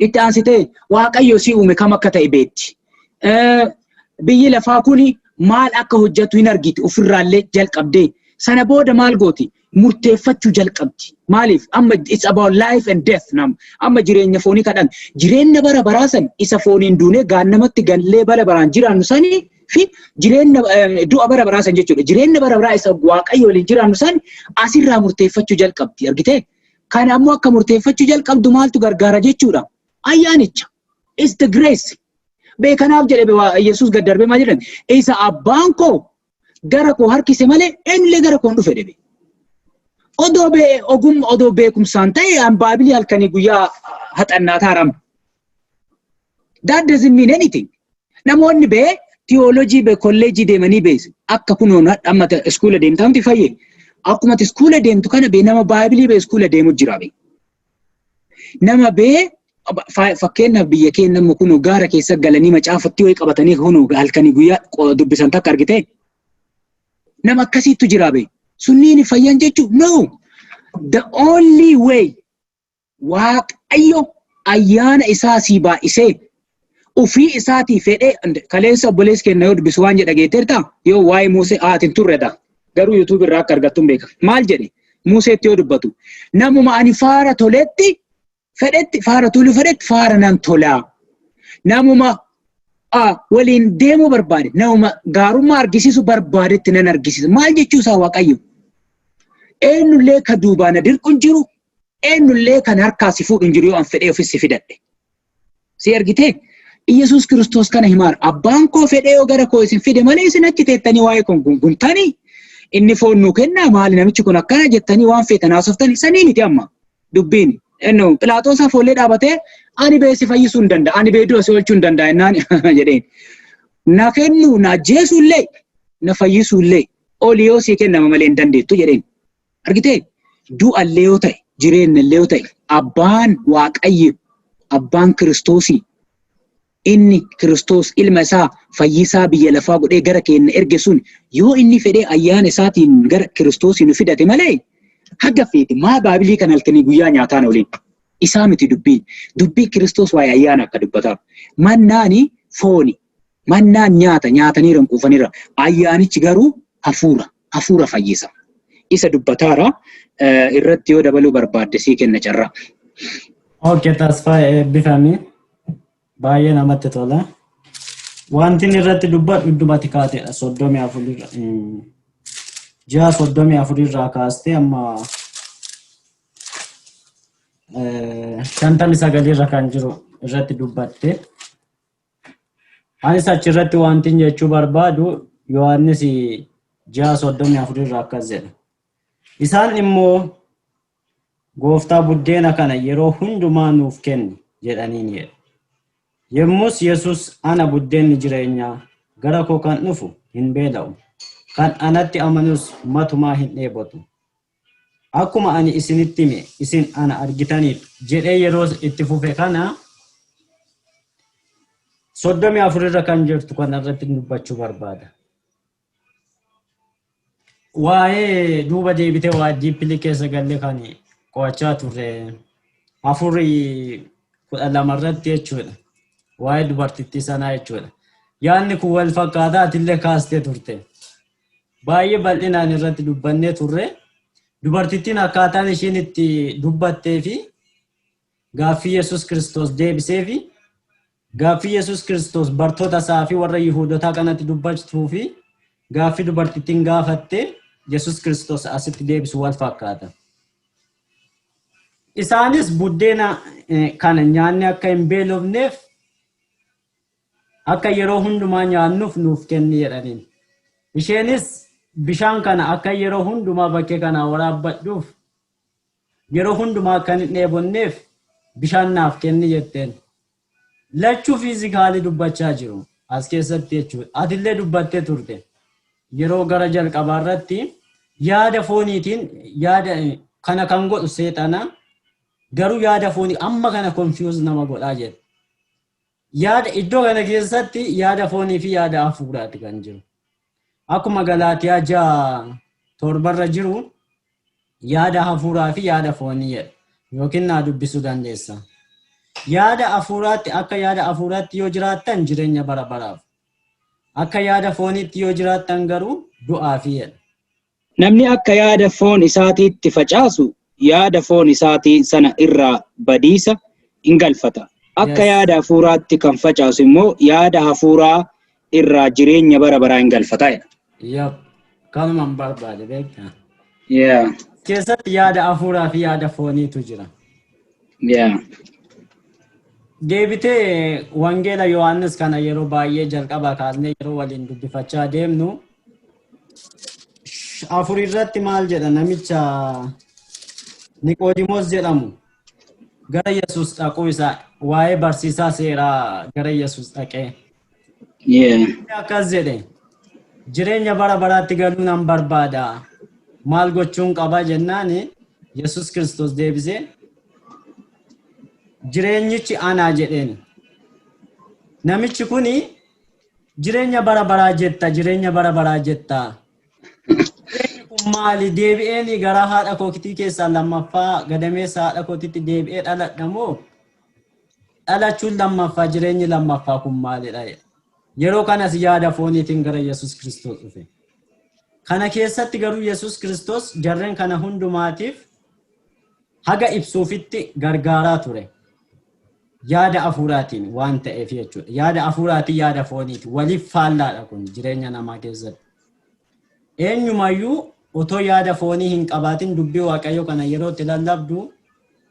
Itti aansitee Waaqayyo si uume kam akka ta'e beekti. Biyyi lafaa kuni maal akka hojjetu hin argiti ofirraallee jalqabdee. Sana booda maal gooti? Murteeffachuu jalqabdi. Maaliif? Amma it's about life and death nam. Amma jireenya foonii kadhan. Jireenya bara baraa san, isa fooniin duunee gaannamatti gallee bara baraan jiraannu sanii fi jireenya du'a bara baraa san jechuudha. Jireenya bara baraa isa Waaqayyo waliin jiraannu san asirraa murteeffachuu jalqabdi. Argitee? Kana ammoo akka murteeffachuu jalqabdu maaltu gargaara jechuudha? Ayyaanicha. It's the grace. Beekanaaf jedhe Yesuus gad darbee maal jedhan? Isa abbaan koo gara koo harkise malee eenyullee gara koo hin dhufe jedhe. Odoo bee ogum odoo beekumsaan ta'e an Baabilii halkanii guyyaa haxannaa taaram. That doesn't mean anything. Namoonni bee theology bee kolleejii deemanii beesu. Akka kunoon amma iskuula deemtaa miti fayyee. Akkuma ati iskuula deemtu kana bee nama Baabilii bee iskuula deemu jira bee. Nama bee fakkeenyaaf biyya keenya amma kun gaara keessa galanii macaafatti wayii qabatanii kun halkanii guyyaa dubbisan takka argitee. Nama akkasiitu jira bee. Sunniin fayyan jechuun no. The only way, Waaqayyo ayyaana isaa sii baay'isee ofii isaatii fedhee. Kaleessa obboleessi keenya yoo dubbisu waan jedha geetteerta, yoo waa'ee Muusee haatiin turredha. Garuu YouTube irraa akka argattu hin beeka. Maal jedhe Museetti yoo dubbatu? Namuma ani faara toletti fedhetti, faara toluu fedhetti faara nan tolaa. Namuma waliin deemuu barbaade, namuma gaarummaa argisiisu barbaadetti nan argisiisa. Maal jechuu isaa Waaqayyo? Eenyullee ka duubaan na dirqu hin jiru, eenyullee kan harkaa si fuudhu hin jiru yoo an fedhee ofis si fidadhe. Si argitee? Iyyasuus Kiristoos kana himaara. Abbaan koo fedhee yoo gara koo isin fide malee isin achi teettanii waa'ee kun gunguntanii, inni foon nuu kennaa, maali namichi kun akkana jettanii waan feetan haasoftanii sanii miti amma dubbiin. Innu Philaaxoos afoollee dhaabatee, ani bee si fayyisuu hin danda'a, ani bee du'a si oolchuu hin danda'a jennaan jedheen. Na kennu, na ajjeesuu illee, na fayyisuu illee oli yoo sii kennama malee hin dandeettu jedheen. Argitee, du'a illee yoo ta'e, jireenya illee yoo ta'e, abbaan Waaqayyo, abbaan Kiristoosii, inni Kiristoos ilma isaa fayyisaa biyya lafaa godhee gara keenya erge sun, yoo inni fedhee ayyaana isaatiin gara Kiristoosii nu fidate malee, haga feete maa Baabilii kan halkanii guyyaa nyaataan oliin. Isaa miti dubbiin. Dubbii Kiristoos waa'ee ayyaana akka dubbataa. Mannaani fooni. Mannaan nyaata nyaataniira hin quufaniira. Ayyaanichi garuu hafuura. Hafuura fayyisa. Isa dubbataara irratti yoo dabaluu barbaadde sii kenna carraa. Okay, Tasfaayee, eebbifami. Baay'ee namatti tola. Wanti inni irratti dubbadhu iddumatti kaatedha. 34 irra. Ji'a 34 irraa kaastee amma 59 irra kan jiru irratti dubbatte. Anis achirratti wanti jechuu barbaadu, Yohaannis 6:34 irraa akkas jedha. Isaan immoo Gooftaa buddeena kana yeroo hundumaa nuuf kenni jedhaniin jedhe. Yommus Yesus ana buddeenni jireenyaa gara koo kan dhufu hin beela'u. Kan anatti amanus matumaa hin dheebotu. Akkuma ani isinitti hime isin ana argitaniif jedhee yeroo itti fufe kana 34 irra kan jirtu kana irratti dubbachuu barbaada. Waa'ee duuba deebitee waa deeply keessa galle kan qo'achaa turre 4:12 irratti jechuudha. Waa'ee dubartittii sanaa jechuudha. Yaadni kun wal fakkaataa atillee kaastee turte. Baay'ee bal'inaan irratti dubbannee turre. Dubartittiin akkaataan ishiin itti dubbattee fi gaaffii Yesuus Kiristoos deebisee fi gaaffii Yesuus Kiristoos bartoota isaa fi warra Yihuudotaa kanatti dubbachuu fi gaaffii dubartittiin gaafatte Yesuus Kiristoos asitti deebisu wal fakkaata. Isaanis buddeena kana nyaanni akka hin beelofneef akka yeroo hundumaa nyaannuuf nuuf kenni jedhaniin. Isheenis bishaan kana akka yeroo hundumaa bakkee kana waraabbadhuuf yeroo hundumaa akka hin dheebonneef bishaan naaf kenni jetteen. Lachuu physically dubbachaa jiru as keessatti jechuudha. Atillee dubbattee turte. Yeroo gara jalqabaa irratti yaada fooniitiin yaada kana kan godhu seexana garuu yaada foonii amma kana confuse nama godhaa jedhe. Yaada iddoo kana keessatti yaada foonii fi yaada hafuuraati kan jiru. Akkuma Galaatiyaa 6:7rra jiru yaada hafuuraa fi yaada foonii jedha. Yookiin naa dubbisuu dandeessa. Yaada hafuuraatti akka yaada hafuuraatti yoo jiraattan jireenya bara baraaf. Akka yaada fooniitti yoo jiraattan garuu du'aafi jedha. Namni akka yaada foon isaatiitti facaasu yaada foon isaatii sana irraa badiisa hin galfata. Akka yaada hafuuraatti kan facaasu immoo yaada hafuuraa irraa jireenya bara baraa hin galfata jedha. Yep. Kanumaan barbaade beektaa. Keessatti yaada hafuuraa fi yaada fooniitu jira. Deebitee Wangeela Yohaannis kana yeroo baay'ee jalqabaa kaasnee yeroo waliin dubbifachaa deemnu 4 irratti maal jedha? Namicha Niqoodimoos jedhamu gara Yesuus dhaquu isaa waa'ee barsiisaa seeraa gara Yesuus dhaqee. Akkas jedhe, jireenya bara baraatti galuu nan barbaada. Maal gochuun qaba jennaan Yesuus Kiristoos deebisee jireenyichi anaa jedheen. Namichi kuni jireenya bara baraa jetta, jireenya bara baraa jetta. Jireenyi kun maali? Deebi'een gara haadha kootii keessaa lammaffaa gadameessa haadha kootiitti deebi'ee dhaladha moo dhalachuun lammaffaa jireenyi lammaffaa kun maalidha? Yeroo kanas yaada fooniitiin gara Yesuus Kiristoos dhufe. Kana keessatti garuu Yesuus Kiristoos jarreen kana hundumaatiif haga ibsuufitti gargaaraa ture. Yaada hafuuraatiin waan ta'eef jechuudha. Yaada hafuuraatiin yaada fooniiti. Waliif faallaadha kun jireenya namaa keessatti. Eenyumayyuu otoo yaada foonii hin qabaatin dubbii Waaqayyoo kana yeroo itti lallabdu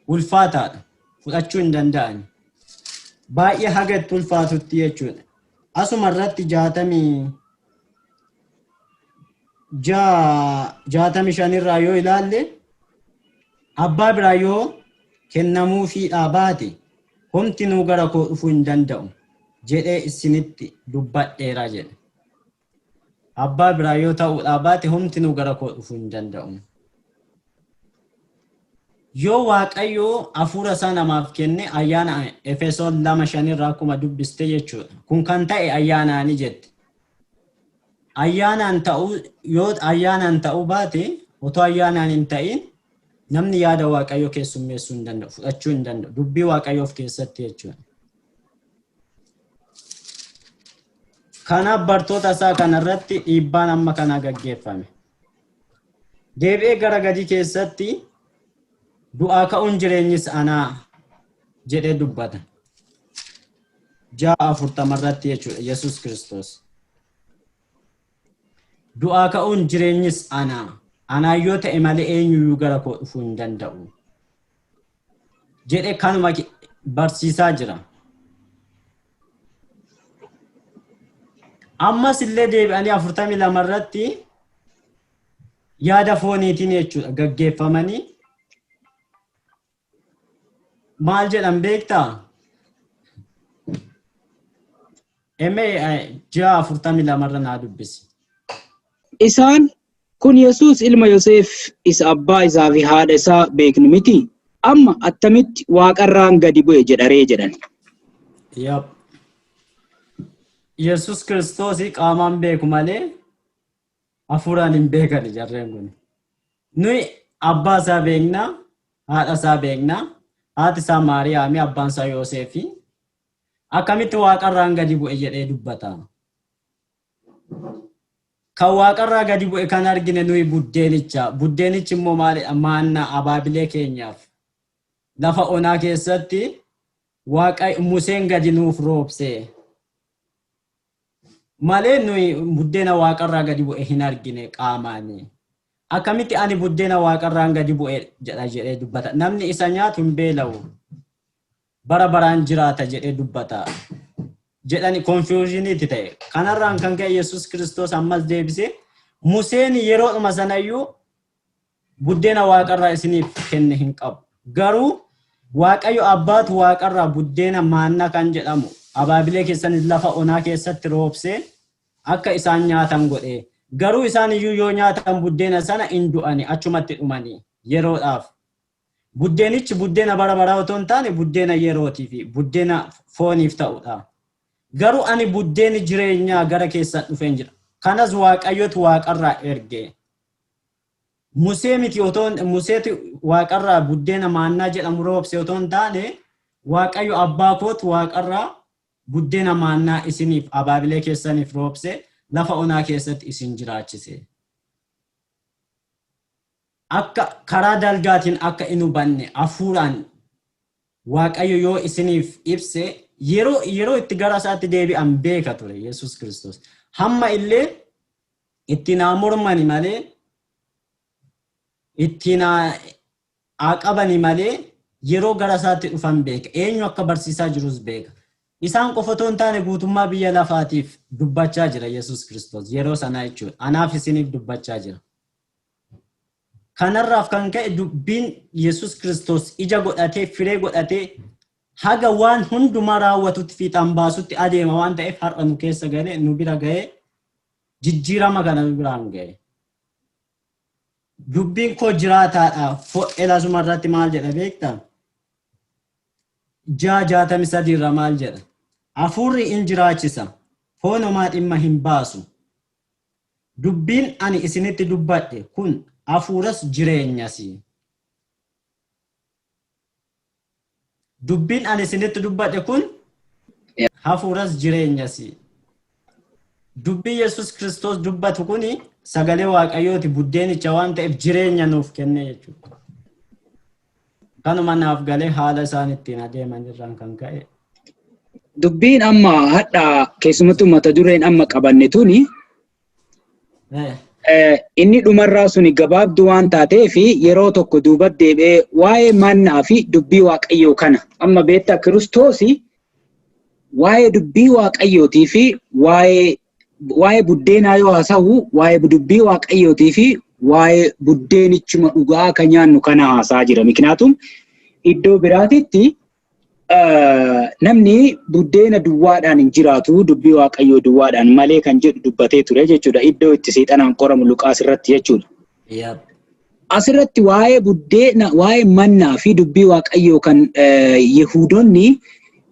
ulfaataadha. Fudhachuu hin danda'an. Baay'ee haga itti ulfaatutti jechuudha. Asuma irratti 65 irraa yoo ilaalle, abbaa biraa yoo kennamuufiidhaa baate homtinuu gara koo dhufuu hin danda'u jedhee isinitti dubbadheera jedhe. Abbaa biraa yoo ta'uudhaa baate homtinuu gara koo dhufuu hin danda'u. Yoo Waaqayyo hafuura isaa namaaf kenne ayyaana Efesoon 2:5rraa akkuma dubbiste jechuudha. Kun kan ta'e ayyaanaani jette. Ayyaanaan ta'uu yoo ayyaanaan ta'uu baate, otoo ayyaanaan hin ta'in namni yaada Waaqayyoo keessummeessuu hin danda'u, fudhachuu hin danda'u. Dubbii Waaqayyoo of keessatti jechuudha. Kanaaf bartoota isaa kanarratti dhiibbaan amma kanaa gaggeeffame. Deebi'ee gara gadii keessatti du'aa ka'uun jireenyis anaa jedhee dubbata. 6:40rratti jechuudha Yesuus Kiristoos. Du'aa ka'uun jireenyis anaa. Anaa yoo ta'e malee eenyuyyuu gara koo dhufuu hin danda'u. Jedhee kanuma barsiisaa jira. Ammas illee deebi'anii 42 irratti yaada fooniitiin jechuudha gaggeeffamanii. Maal jedhan beektaa? Emee 6:42rra naa dubbisi. Isaan kun Yesuus ilma Yoseef isa abbaa isaa fi haadha isaa beeknu miti. Amma attamitti waaqarraan gadi bu'e jedharee jedhan. Yep. Yesuus Kiristoosii qaamaan beeku malee hafuuraan hin beekan jarreen kun. Nuyi abbaa isaa beekna, haadha isaa beekna, haati isaa Maariyaami, abbaan isaa Yoosefi. Akkamitti waaqarraan gadi bu'e jedhee dubbata? Kan waaqarraa gadi bu'e kan argine nuyi buddeenicha. Buddeenichi immoo maalidha? Maannaa abaabilee keenyaaf. Lafa onaa keessatti Waaqa Museen gadi nuuf roobse. Malee nuyi buddeena waaqarraa gadi bu'e hin argine qaamaani. Akkamitti ani buddeena waaqarraan gadi bu'e jedha jedhee dubbata? Namni isa nyaatu hin beela'u. Bara baraan jiraata jedhee dubbata. Jedhani confusioniitti ta'e. Kanarraan kan ka'e Yesuus Kiristoos ammas deebisee, Museen yeroodhuma sanayyuu buddeena waaqarraa isiniif kenne hin qabu. Garuu Waaqayyo abbaatu waaqarraa buddeena maannaa kan jedhamu abaabilee keessanis lafa onaa keessatti roobsee akka isaan nyaatan godhe. Garuu isaan iyyuu yoo nyaatan buddeena sana hin du'ani, achumatti dhumani yeroodhaaf. Buddeenichi buddeena bara baraa otoo hin taane buddeena yerootii fi buddeena fooniif ta'udha. Garuu ani buddeeni jireenyaa gara keessan dhufeen jira. Kanas Waaqayyotu waaqarraa erge. Musee miti otoo Museetu waaqarraa buddeena maannaa jedhamu roobse otoo hin taane, Waaqayyo abbaa kootu waaqarraa buddeena maannaa isiniif abaabilee keessaniif roobse, lafa onaa keessatti isin jiraachise. Akka karaa dalgaatiin akka hin hubanne hafuuraan Waaqayyo yoo isiniif ibse, yeroo itti gara isaatti deebi'an beeka ture Yesuus Kiristoos. Hamma illee itti naa mormani malee, itti naa qabani malee, yeroo gara isaatti dhufan beeka. Eenyu akka barsiisaa jirus beeka. Isaan qofa otoo hin taane guutummaa biyya lafaatiif dubbachaa jira Yesuus Kiristoos yeroo sanaa jechuudha. Anaaf isiniif dubbachaa jira. Kanarraaf kan ka'e dubbiin Yesuus Kiristoos ija godhatee, firee godhatee, haga waan hundumaa raawwatutti, fiixaan baasutti adeema waan ta'eef, har'a nu keessa galee, nu bira ga'ee, jijjiirama kana nu biraan ga'e. Dubbiin koo jiraataadha. Fo'e irratti maal jedha beektaa? 6:63 irra maal jedha? Hafuurri in jiraachisa. Foon homaa dhimma hin baasu. Dubbiin ani isinitti dubbadhe kun hafuuras jireenyas. Dubbiin ani isinitti dubbadhe kun hafuuras jireenyas. Dubbii Yesuus Kiristoos dubbatu kuni sagalee Waaqayyooti, buddeenicha waan ta'eef jireenya nuuf kenne jechuudha. Kanuma naaf galee haala isaan ittiin adeeman irraan kan ka'e. Dubbiin amma hadha keessumattuu mata dureen amma qabanne tuni inni dhumarraa suni gabaabduu waan taateef, yeroo tokko duuba deebi'ee waa'ee mannaa fi dubbii Waaqayyoo kana amma beektaa, Kiristoosi waa'ee dubbii Waaqayyootii fi waa'ee buddeenaa yoo haasa'u, waa'ee dubbii Waaqayyootii fi waa'ee buddeenichuma dhugaa kan nyaannu kana haasaa jira. Miknaatum iddoo biraatitti namni buddeena duwwaadhaan hin jiraatu, dubbii Waaqayyoo duwwaadhaan malee kan jedhu dubbatee ture jechuudha. Iddoo itti seexanaan qoramu Luqaas irratti jechuudha. Asirratti waa'ee buddeena, waa'ee mannaa fi dubbii Waaqayyoo kan Yihuudonni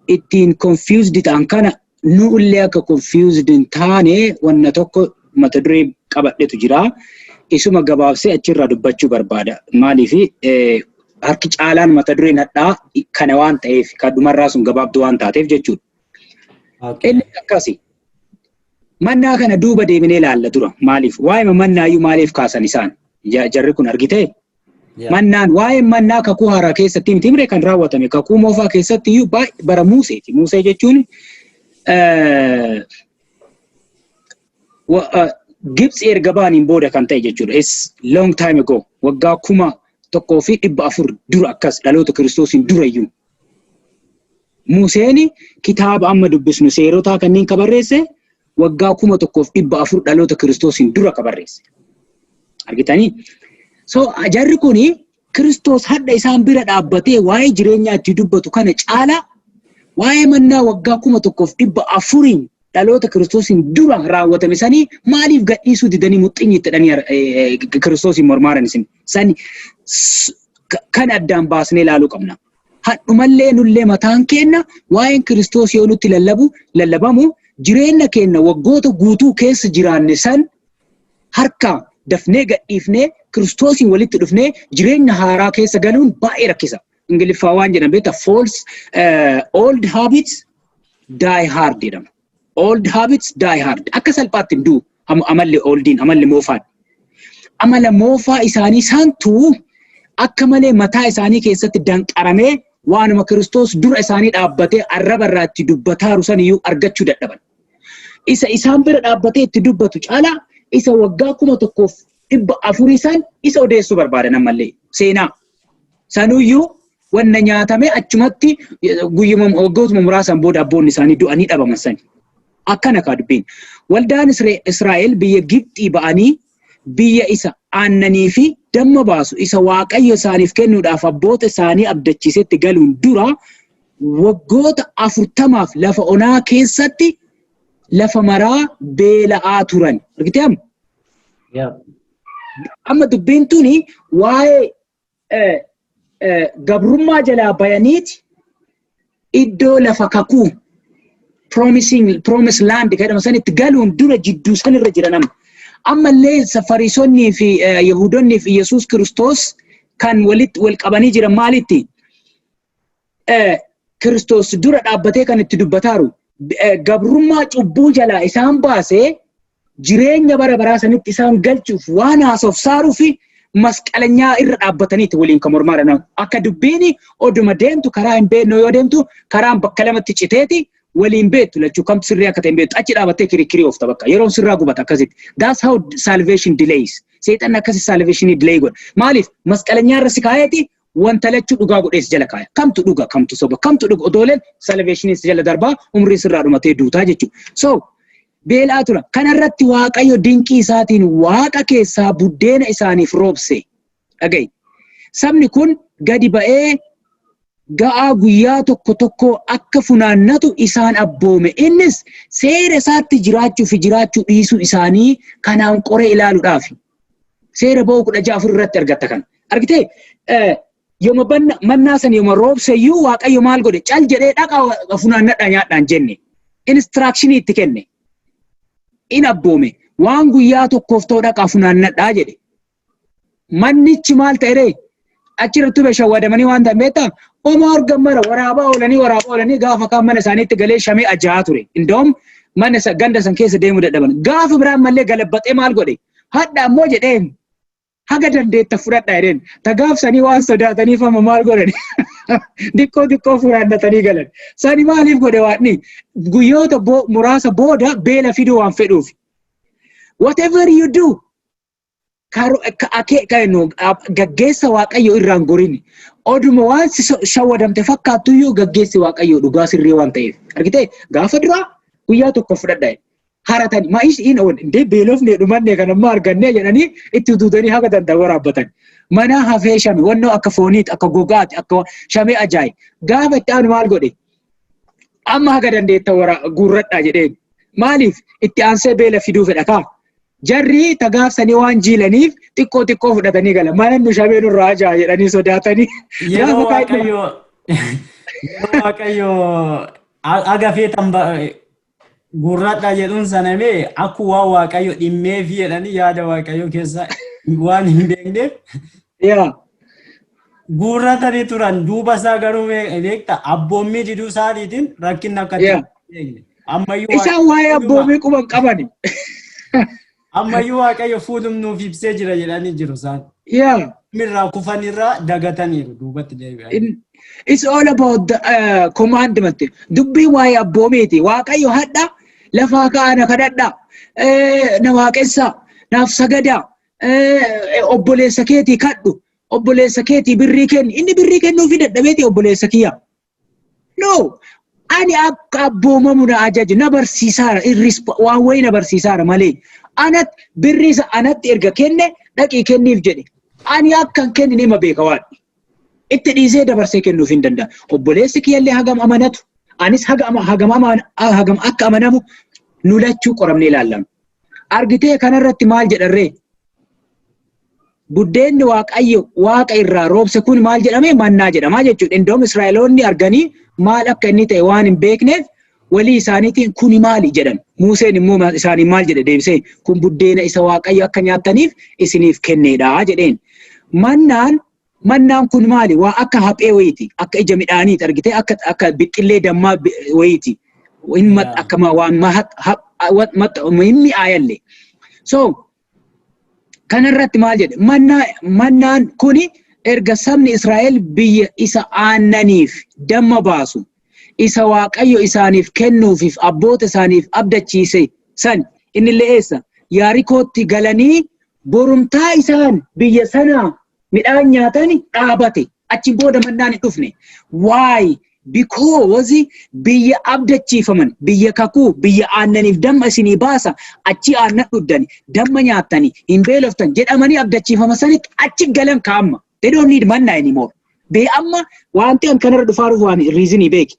ittiin confused ta'an kana, nu illee akka confused hin taane wanna tokko mata duree qabadhetu jira. Isuma gabaabsee achirraa dubbachuu barbaada. Maaliif, harki caalaan mata dureen hadhaa kana waan ta'eef, kan dhumarraa sun gabaabduu waan taateef jechuudha. Inni akkasi. Mannaa kana duuba deebinee ilaalla dura. Maaliif? Waa'ee mannaayyuu maaliif kaasan isaan? Jarri kun argitee? Mannaan, waa'een mannaa kakuu haaraa keessatti miti mire kan raawwatame, kakuu moofaa keessatti iyyuu baay'ee bara Museeti. Musee jechuun Gibxi erga ba'aniin booda kan ta'e jechuudha. It's long time ago. Waggaa 1400 dura akkas, dhaloota Kiristoosiin dura iyyuu. Museen kitaaba amma dubbisnu seerotaa kanneen ka barreesse waggaa 1400 dhaloota Kiristoosiin dura ka barreesse. Argitanii? So jarri kuni Kiristoos hadda isaan bira dhaabbatee waa'ee jireenyaa itti dubbatu kana caalaa waa'ee mannaa waggaa 1400n dhaloota Kiristoosiin dura raawwatame sanii maaliif gadhiisuu didanii muxxinyi itti dhanii Kiristoosiin mormaaran isin sani kan addaan baasnee ilaaluu qabna. Hadhumallee nullee mataan keenna waa'een Kiristoos yoo nutti lallabu lallabamu, jireenya keenya waggoota guutuu keessa jiraanne san harka dafnee gadhiifnee Kiristoosiin walitti dhufnee jireenya haaraa keessa galuun baay'ee rakkisa. Ingiliffaa waan jedhan beektaa? False old habits die hard jedhama. Old habits die hard. Akka salphaatti hin du'u amalli oldiin, amalli moofaan. Amala moofaa isaanii santuu akka malee mataa isaanii keessatti danqaramee waanuma Kiristoos dura isaanii dhaabbatee arraba irraa itti dubbataaru saniyyuu argachuu dadhaban. Isa isaan bira dhaabbatee itti dubbatu caalaa isa waggaa 1400 san isa odeessuu barbaadan ammallee seenaa. Sanuyyuu wanna nyaatamee achumatti guyyuma waggootuma muraasan booda abboonni isaanii du'anii dhabaman sani. Akkana kaa dubbiin. Waldaan Israa'el biyya Gibxii ba'anii biyya isa aannanii fi damma baasu isa Waaqayyo isaaniif kennuudhaaf abboota isaanii abdachiisetti galuun dura waggoota 40f lafa onaa keessatti lafa maraa beela'aa turan. Argitee amma? Amma dubbiin tuni waa'ee gabrummaa jalaa bayaniiti iddoo lafa kakuu, promising promise land jedhamu sanitti galuun dura jidduu sanirra jira nama. Ammallee Fariisonnii fi Yahudonnii fi Yesuus Kiristoos kan walitti wal qabanii jiran maalitti? Kiristoos dura dhaabbatee kan itti dubbataaru gabrummaa cubbuu jalaa isaan baasee jireenya bara baraa sanitti isaan galchuuf waan haasofsaaruu fi masqalanyaa irra dhaabbataniiti waliin kan mormaa jiran. Akka dubbiin oduma deemtu karaa hin beekne yoo deemtu, karaan bakka lamatti citeeti waliin beektu, lachuu kamtu sirrii akka ta'e hin beektu, achi dhaabattee kirikkirii oofta, bakka yeroon sirraa gubata akkasitti. That's how salvation delays. Seexanni akkasi salvation delay godha. Maaliif masqalanyaa irra si kaayeeti wanta lachuu dhugaa godhees jala kaaya. Kamtu dhuga, kamtu soba, kamtu dhuga odooleen salvation si jala darbaa, umrii sirraa dhumatee duutaa jechuudha. So beelaa tura. Kanarratti Waaqayyo dinqii isaatiin waaqa keessaa buddeena isaaniif roobse. Dhaga'i. Sabni kun gadi ba'ee ga'aa guyyaa tokko tokko akka funaannatu isaan abboome. Innis seera isaatti jiraachuu fi jiraachuu dhiisuu isaanii kanaan qoree ilaaluudhaaf. Seera Ba'uu 16:4 irratti argatta kana. Argitee, yooma mannaa san yooma roobseyyuu Waaqayyo maal godhe? Cal jedhee dhaqa funaannadhaa nyaadhaan jenne. Instructionii itti kenne. In abboome. Waan guyyaa tokkoof ta'u dhaqaa funaannadhaa jedhe. Mannichi maal ta'e ree? Achirratti tube shawwadamanii waan ta'an beektaa? Homaa argan mara waraabaa oolanii, waraabaa oolanii, gaafa kaan mana isaaniitti galee shamee ajaa'aa ture. Indoom mana ganda san keessa deemuu dadhaban. Gaafa biraan mallee galabbaxee maal godhe? Hadha ammoo jedheen haga dandeetta fudhadha jedheen. Ta sanii waan sodaataniif amma maal godhan? Diqqoo diqqoo funaannatanii galan. Sani maaliif godhe Waaqni? Guyyoota muraasa booda beela fiduu waan fedhuuf. Whatever you do, gaggeessa Waaqayyo irraan gorini. Oduma waan si shawwadamte fakkaattuyyuu gaggeessi Waaqayyo dhugaa sirrii waan ta'eef. Argitee, gaafa duraa guyyaa tokko fudhadha. Haratani ma'ish in oon indee beelofne dhumanne kan amma arganne jedhanii itti utuutanii haga danda'an waraabbatan. Mana hafee shame wannoo akka fooniiti, akka gogaati, akka shamee ajaa'i. Gaafa itti aanu maal godhe? Amma haga dandeetta wara guurradhaa jedheen. Maaliif itti aansee beela fiduu fedha kaa? Jarri tagaafsanii waan jiilaniif xiqqoo xiqqoo fudhatanii gala. Mana nu shamee nurraa ajaa jedhanii sodaatanii. Yeroo Waaqayyo aga feetan guurradhaa jedhuun sanamee akku waan Waaqayyo dhimmeefi jedhanii yaada Waaqayyo keessa waan hin beekneef guurratanii turan. Duuba isaa garuu beekta, abboommii diduu isaaniitiin rakkinni akka hin beekne. Ammayyuu Isaan waa'ee abboommii quban qabani. Ammayyuu Waaqayyo fuulumnuuf ibsee jira jedhanii jiru isaan. Mirraa kufanirraa dagataniiru, duubatti deebi'an. It's all about the commandment. Dubbiin waa'ee abboomiiti. Waaqayyo hadha lafaa ka'aa na kadhadhaa. Na waaqessaa. Naaf sagadaa. Obboleessa keetii kadhu. Obboleessa keetii birrii kenni. Inni birrii kennuufi dadhabeeti obboleessa kiyya. No. Ani akka abboomamu na ajaje, na barsiisaara, waan wayii na barsiisaara malee. Anatti birrii isa anatti erga kenne dhaqii kenniif jedhe. Ani akka hin kennine ma beeka Waaqni. Itti dhiisee dabarsee kennuuf hin danda'a. Obboleessi kiyyallee hagam amanatu, anis hagam akka amanamu nu lachuu qoramnee ilaallama. Argitee kanarratti maal jedharree? Buddeenni Waaqayyo waaqa irraa roobse kun maal jedhame? Mannaa jedhama jechuudha. Indoom Israa'eloonni arganii maal akka inni ta'e waan hin beekneef walii isaaniitiin kuni maali jedhan. Museen immoo isaaniin maal jedhe deebisee? Kun buddeena isa Waaqayyo akka nyaattaniif isiniif kenneedha jedheen. Mannaan kun maali? Waa akka haphee wayiiti. Akka ija midhaaniiti argitee, akka bixxillee dammaa wayiiti. Akka waan hin mi'aayallee. So kanarratti maal jedhe? Mannaan kuni erga sabni Israa'el biyya isa aannaniif damma baasu isa Waaqayyo isaaniif kennuufiif abboota isaaniif abdachiise san, innillee eessa? Yaarikootti galanii borumtaa isaan biyya sanaa midhaan nyaatani dhaabate. Achiin booda mannaan hin dhufne. Why? Because biyya abdachiifaman, biyya kakuu, biyya aannaniif damma isinii baasa, achi aannan dhuddani, damma nyaattani, hin beeloftan jedhamanii abdachiifama sanitti achi galan kaa'amma. They don't need manna anymore. Bee amma wanti an kanarra dhufaa dhufu waan reasonii beeki.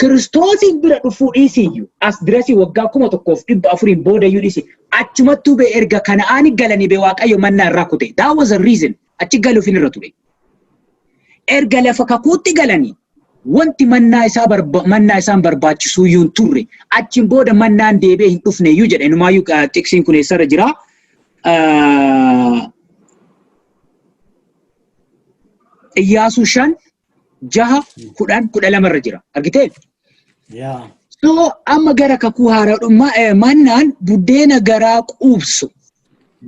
Kiristoosiin bira dhufuu dhiisiyyuu, as dirasii waggaa 1400n boodayyuu dhiisi, achumattuu bee erga Kana'aani galanii bee Waaqayyo mannaa irraa kute. That was a reason. Achi galuuf hin irra ture. Erga lafa kakuutti galanii wanti mannaa isaan barbaachisuu iyyuu hin turre. Achiin booda mannaan deebi'ee hin dhufne iyyuu jedha. Inumaayyuu tiksiin kun eessarra jira? Iyyaasuu 5, 6, 10, 12 irra jira. Argitee? Yaa. So amma gara kakuu haaraadhummaa, mannaan buddeena garaa quubsu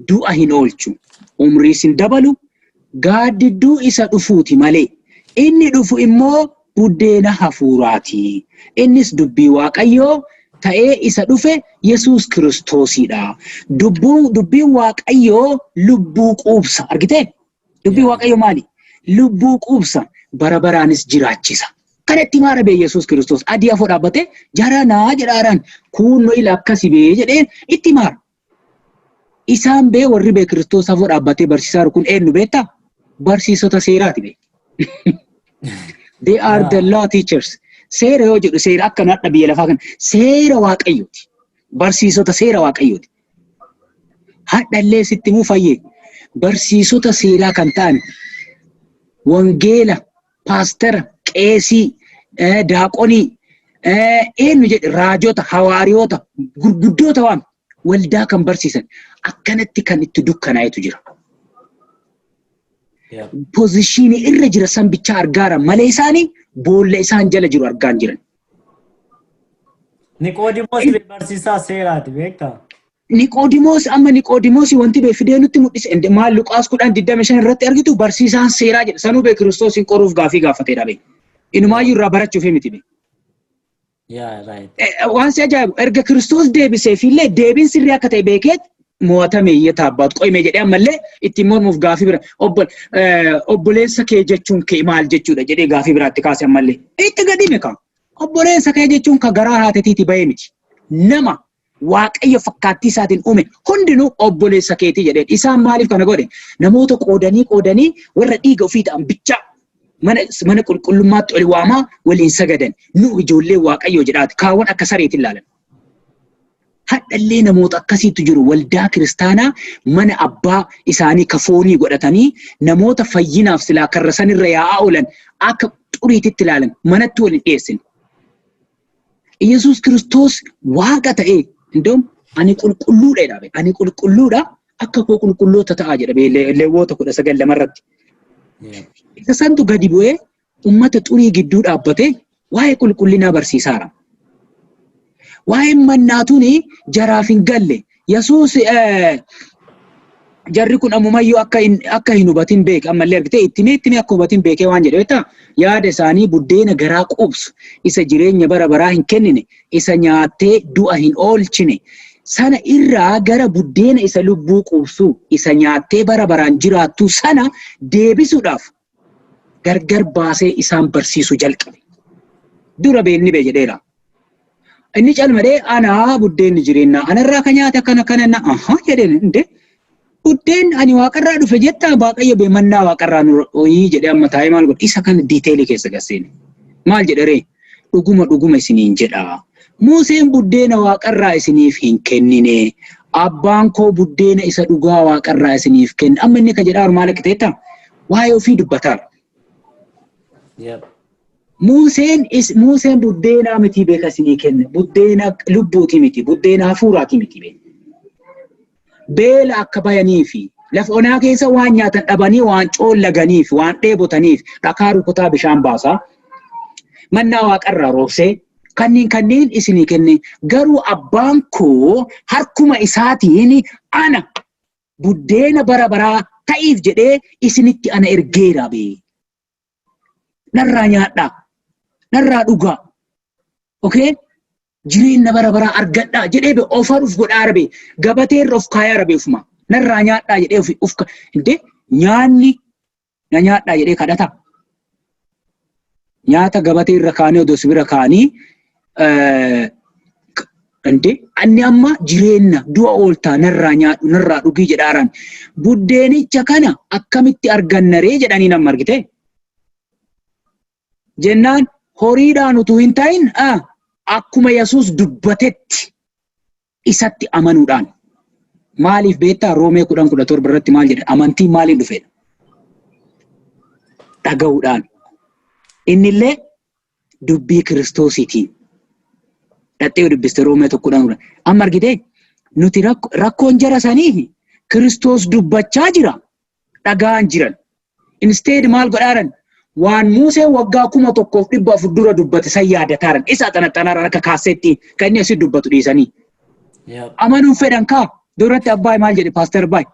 du'a hin oolchu. Umriis hin dabalu, gaaddidduu isa dhufuuti malee. Inni dhufu immoo buddeena hafuuraati. Innis dubbii Waaqayyoo ta'ee isa dhufe Yesuus Kiristoosidha. Dubbiin Waaqayyoo lubbuu quubsa. Argitee? Dubbiin Waaqayyoo maali? Lubbuu quubsa. Bara baraanis jiraachisa. Kanatti maara bee Yesuus Kiristoos adii afoo dhaabbatee jaranaa jedhaaraan kunnoo ila akkasi bee jedhee itti maara. Isaan bee warri bee Kiristoos afoo dhaabbatee barsiisaa jiru kun eenyu beektaa? Barsiisota seeraati bee. They are the law teachers. Seera yoo jedhu seera akka nadha biyya lafaa kana seera Waaqayyooti. Barsiisota seera Waaqayyooti. Hadhallee sitti himuu fayyee, barsiisota seeraa kan ta'an wangeela, paastera, qeesii, daaqonii, eenyu jedhe, raajota, hawaariyoota, gurguddoota waan waldaa kan barsiisan akkanatti kan itti dukkanaa'etu jira. Positionii irra jira san bichaa argaara malee isaanii boolla isaan jala jiru argaa hin jiran. Niqoodimoos barsiisaa seeraati, beektaa? Niqoodimoos, amma Niqoodimoos wanti bee fidee nutti mul'ise ende maal? Luqaas 10:25 irratti argitu, barsiisaan seeraa jedha. Sanuu bee Kiristoosiin qoruuf gaafii gaafateedha bee. Inumaayyuu irraa barachuuf miti bee. Waan si ajaa'ibu, erga Kiristoos deebiseef illee deebiin sirrii akka ta'e beekeet mo'atame iyyata abbaatu qo'ime jedhee ammallee ittiin mormuuf gaafii bira obboleessa kee jechuun kee maal jechuudha jedhee gaafii biraatti kaase ammallee itti gadime ka obboleessa kee jechuun ka garaa haatetiiti bahee miti, nama Waaqayyo fakkaattii isaatiin uume hundinuu obboleessa keetii jedheen. Isaan maaliif kana godhe? Namoota qoodanii qoodanii warra dhiiga ofii ta'an bichaa mana qulqullummaatti oli waamaa waliin sagadan. Nu ijoollee Waaqayyoo jedhaati. Kaawwan akka sareetiin ilaalan. Hadhallee namoota akkasiitu jiru, waldaa kiristaanaa mana abbaa isaanii kafoonii godhatanii namoota fayyinaaf silaa karra sanirra yaa'aa oolan akka xuriititti ilaalan, manatti waliin dhiyeessin. Yesuus Kiristoos Waaqa ta'ee indoom ani qulqulluudha jedha. Ani qulqulluudha, akka koo qulqulloota ta'aa jedha Leewwota 19:2 irratti. Isa santu gadi bu'ee ummata xurii gidduu dhaabbatee waa'ee qulqullinaa barsiisaara. Waa'een mannaatuun jaraaf hin galle. Yesuus jarri kun ammumayyuu akka hin hubatin beeke. Ammallee argitee itti himee akka hubatin beekee waan jedhe beektaa? Yaada isaanii buddeena garaa quubsu isa jireenya bara baraa hin kennine, isa nyaattee du'a hin oolchine sana irraa gara buddeena isa lubbuu quubsu isa nyaattee bara baraan jiraattu sana deebisuudhaaf gargar baasee isaan barsiisuu jalqabe. Dura beenni bee jedheera. Inni calmadhee anaa buddeenni jireenyaa anarraa ka nyaate akkana akkana na aha jedheen inde. Buddeen ani waaqarraa dhufe jettaa, Waaqayyo bee mannaa waaqarraa nu hoyii jedhee amma taa'ee maal godhe? Isa kana detailii keessa gasseene. Maal jedheree? Dhuguma dhuguma isiniin jedha. Museen buddeena waaqarraa isiniif hin kennine. Abbaan koo buddeena isa dhugaa waaqarraa isiniif kenne. Amma inni ka jedhaa maal akka ta'etta? Waa'ee ofii dubbataara. Museen is Museen buddeenaa miti beeka isinii kenne. Buddeena lubbuuti miti. Buddeena hafuuraati miti beeka. Beela akka bayanii fi lafa onaa keessa waan nyaatan dhabanii, waan coollaganiif, waan dheebotaniif dhakaa rukutaa bishaan baasaa. Mannaa waaqarraa roobsee kanneen kanneen isinii kenne, garuu abbaan koo harkuma isaatiin ana buddeena bara baraa ta'iif jedhee isinitti ana ergeera bee. Narraa nyaadhaa. Narraa dhugaa. Okay? Jireenya bara baraa argadhaa jedhee be ofaruuf godhaa rabe, gabateerra of kaayaa rabe ofuma. Narraa nyaadhaa jedhee of indee nyaanni na nyaadhaa jedhee kadhata. Nyaata gabateerra kaanii odoo si bira kaanii indee anni amma jireenya du'a ooltaa, narraa nyaadhu, narraa dhugii jedhaaraan. Buddeenicha kana akkamitti argannaree jedhanii nama argite. Jennaan horiidhaan utuu hin ta'in, akkuma Yesuus dubbatetti isatti amanuudhaan. Maaliif beektaa? Roomee 10:17 irratti maal jedha? Amantiin maaliin dhufedha? Dhaga'uudhaan. Innillee dubbii Kiristoosiitiin. Dhattee dubbiste Roomee 1:10. Amma argitee, nuti rakkoon jara sanii Kiristoos dubbachaa jira, dhagaan jiran. Instead maal godhaaran? Waan Museen waggaa 1400 dura dubbate san yaadataaran. Isa xanaxanaaran akka kaasetti kan inni asii dubbatu dhiisanii. Amanuun fedhan kaa duratti abbaa maal jedhe, Paaster Baay?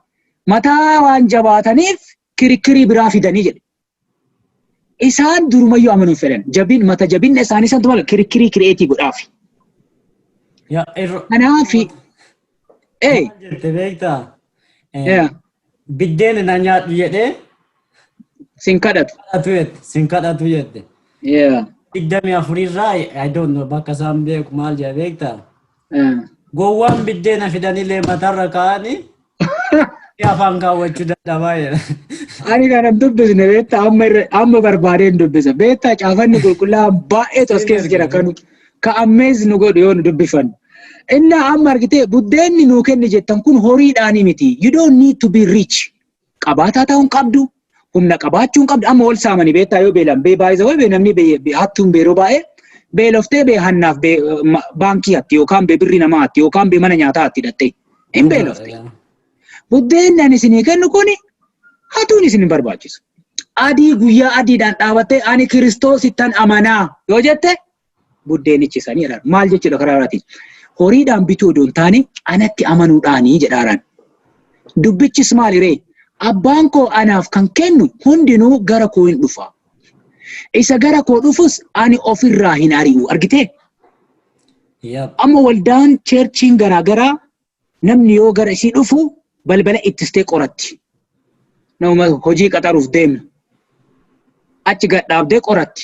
Mataa waan jabaataniif kirikkirii biraa fidanii jedhe. Isaan durumayyuu amanuun fedhan. Jabin mata jabinna isaanii santu maal kirikkirii create godhaafi. Kanaafi Jette beektaa? Biddeen na nyaadhu jedhee sin kadhatu. Kadhatu jette. Sin kadhatu jette. 24rraa, I don't know, bakka isaan beeku maal jedha beektaa? Gowwaan biddeena fidanillee matarra kaa'anii afaan kaawwachuu dadhabaa jedha. Ani kana hin dubbisne beektaa, amma amma barbaadee hin dubbisa. Beektaa, caafanni qulqullaa'aan baay'eetu as keessa jira kanu ka ammees nu godhu yoo nu dubbifannu. Inni amma argitee buddeenni nuu kenni jettan kun horiidhaanii miti. You don't need to be rich. Qabaataa ta'uu hin qabdu. Humna qabaachuu hin qabdu. Amma wal saamanii beektaa, yoo beelan bee baay'isa wayi namni hattuun beeroo baay'ee beeloftee bee hannaaf bee baankii hatti yookaan bee birrii namaa hatti yookaan bee mana nyaataa hatti hidhattee hin beelofte. Buddeenni ani isinii kennu kuni hatuun isin hin barbaachisu. Adii guyyaa adiidhaan dhaabattee ani Kiristoosittan amanaa yoo jette buddeenichi sanii jedha. Maal jechuudha karaa biraatiin? Horiidhaan bituu odoo hin taane anatti amanuudhaanii jedhaaraan. Dubbichis maali ree? Abbaan koo anaaf kan kennu hundinuu gara koo hin dhufa. Isa gara koo dhufus ani ofirraa hin ari'u. Argitee? Amma waldaan churchiin garaagaraa namni yoo gara isii dhufu balbala ittistee qoratti. Nama hojii qaxaruuf deemna. Achi gad dhaabdee qoratti.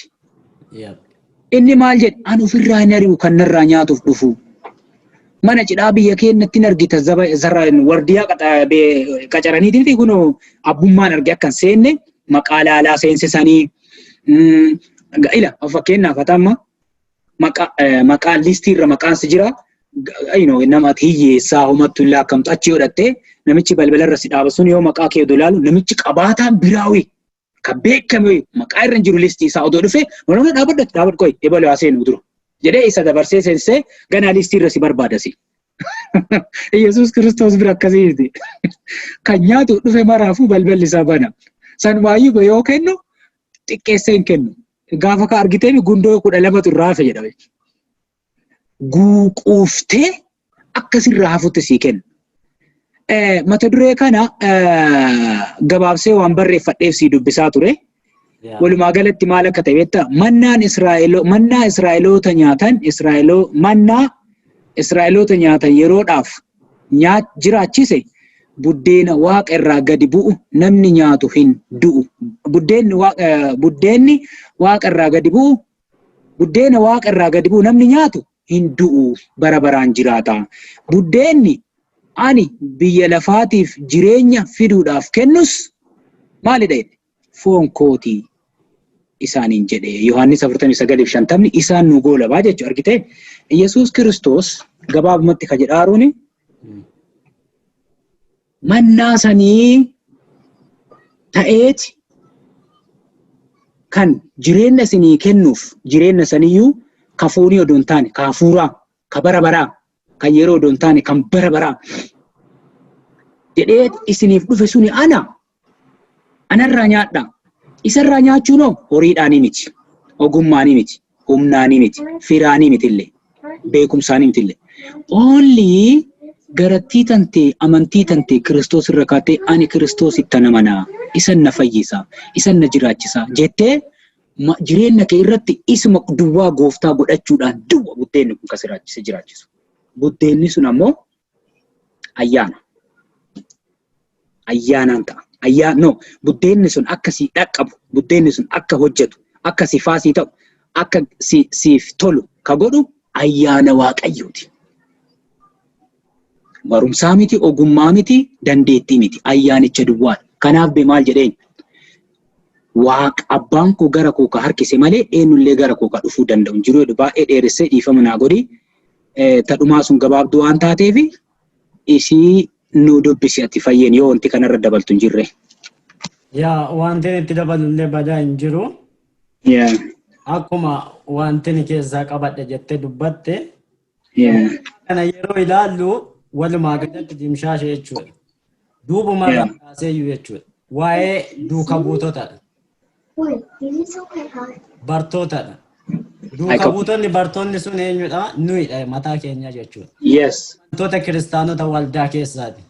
Inni maal jedhe? Ani ofirraa hin ari'u kan narraa nyaatuuf dhufu. Mana cidhaa biyya keenyatti hin argita, zarra wardiyaa qacaraniitiin fi kunoo abbummaan arge akka hin seenne maqaa laalaa seensisanii. Ila fakkeenyaaf ati amma maqaa listii irra maqaan si jira. Nama ati hiyyeessaa homattu illaa akkamtu achi godhattee namichi balbala irra si dhaaba sun yoo maqaa kee odoo ilaalu, namichi qabaataan biraawii kan beekame maqaa irra hin jiru listii isaa odoo dhufe, "Nama dhaabadhu, dhaabadhu, qoy, ebalu haa seenu dura," jedhee isa dabarsee seensisee ganaa listii irra si barbaadasi. Yesuus Kiristoos bira akkasii miti. Kan nyaatu dhufe maraafuu balballi isaa bana. Sanumaayyuu yoo kennu xiqqeessee hin kennu. Gaafa ka argitee gundoo 12tu irraa hafe jedhame. Guuquuftee akkasirraa hafutti sii kenna. Mata duree kana gabaabsee waan barreeffadheef sii dubbisaa ture. Walumaa galatti maal akka ta'e beektaa? Mannaan Israa'eloo mannaa Israa'eloota nyaatan Israa'eloo mannaa Israa'eloota nyaatan yeroodhaaf jiraachise, buddeena waaqa irraa gadi bu'u namni nyaatu hin du'u. Buddeenni waaqa irraa gadi bu'u, buddeena waaqa irraa gadi bu'u namni nyaatu hin du'u, bara baraan jiraata. Buddeenni Ani biyya lafaatiif jireenya fiduudhaaf kennus maalidha jedhe? Foon kootii isaaniin jedhe. Yohaannis 49:50 isaan nu goolabaa jechuudha argitee. Yesuus Kiristoos gabaabumatti ka jedhaaruuni mannaa sanii ta'eeti kan jireenya isinii kennuuf, jireenya saniyyuu ka foonii odoo hin taane ka hafuuraa, ka bara baraa, kan yeroo odoo hin taane kan bara baraa jedhee isiniif dhufe suni ana. Anarraa nyaadhaa. Isarraa nyaachuun hoo horiidhaanii miti, ogummaanii miti, humnaanii miti, firaanii miti illee, beekumsaanii miti illee. Only garattii tantee, amantii tantee Kiristoos irra kaatee, ani Kiristoos itti amanaa, isan na fayyisa, isan na jiraachisa jettee jireenya kee irratti isuma duwwaa gooftaa godhachuudhaan duwwa buddeenni kun kan si jiraachisu. Buddeenni sun ammoo ayyaana. Ayyaanaan ta'a. No, buddeenni sun akka si dhaqqabu, buddeenni sun akka hojjetu, akka si faasii ta'u, akka siif tolu ka godhu ayyaana Waaqayyooti. Barumsaa miti, ogummaa miti, dandeettii miti, ayyaanicha duwwaadha. Kanaaf be maal jedheen? Waaqa abbaan koo gara koo ka harkise malee eenyullee gara koo ka dhufuu danda'u hin jiru jedhu. Baay'ee dheeressee, dhiifama naa godhi. Tadhumaa sun gabaabduu waan taateef isii nu dubbisi ati fayyeen, yoo wanti kanarra dabaltu hin jirre. Yaa, wanti itti dabalullee badaa hin jiru. Akkuma wanti ni keessaa qabadhe jettee dubbatte. Kana yeroo ilaallu walumaa galatti dimshaasha jechuudha. Duubuma irraa kaaseeyyuu jechuudha. Waa'ee duuka buutotadha. Bartootadha. Duuka buutonni, bartoonni sun eenyudha? Nuyidha, mataa keenya jechuudha. Wantoota kiristaanota waldaa keessaati.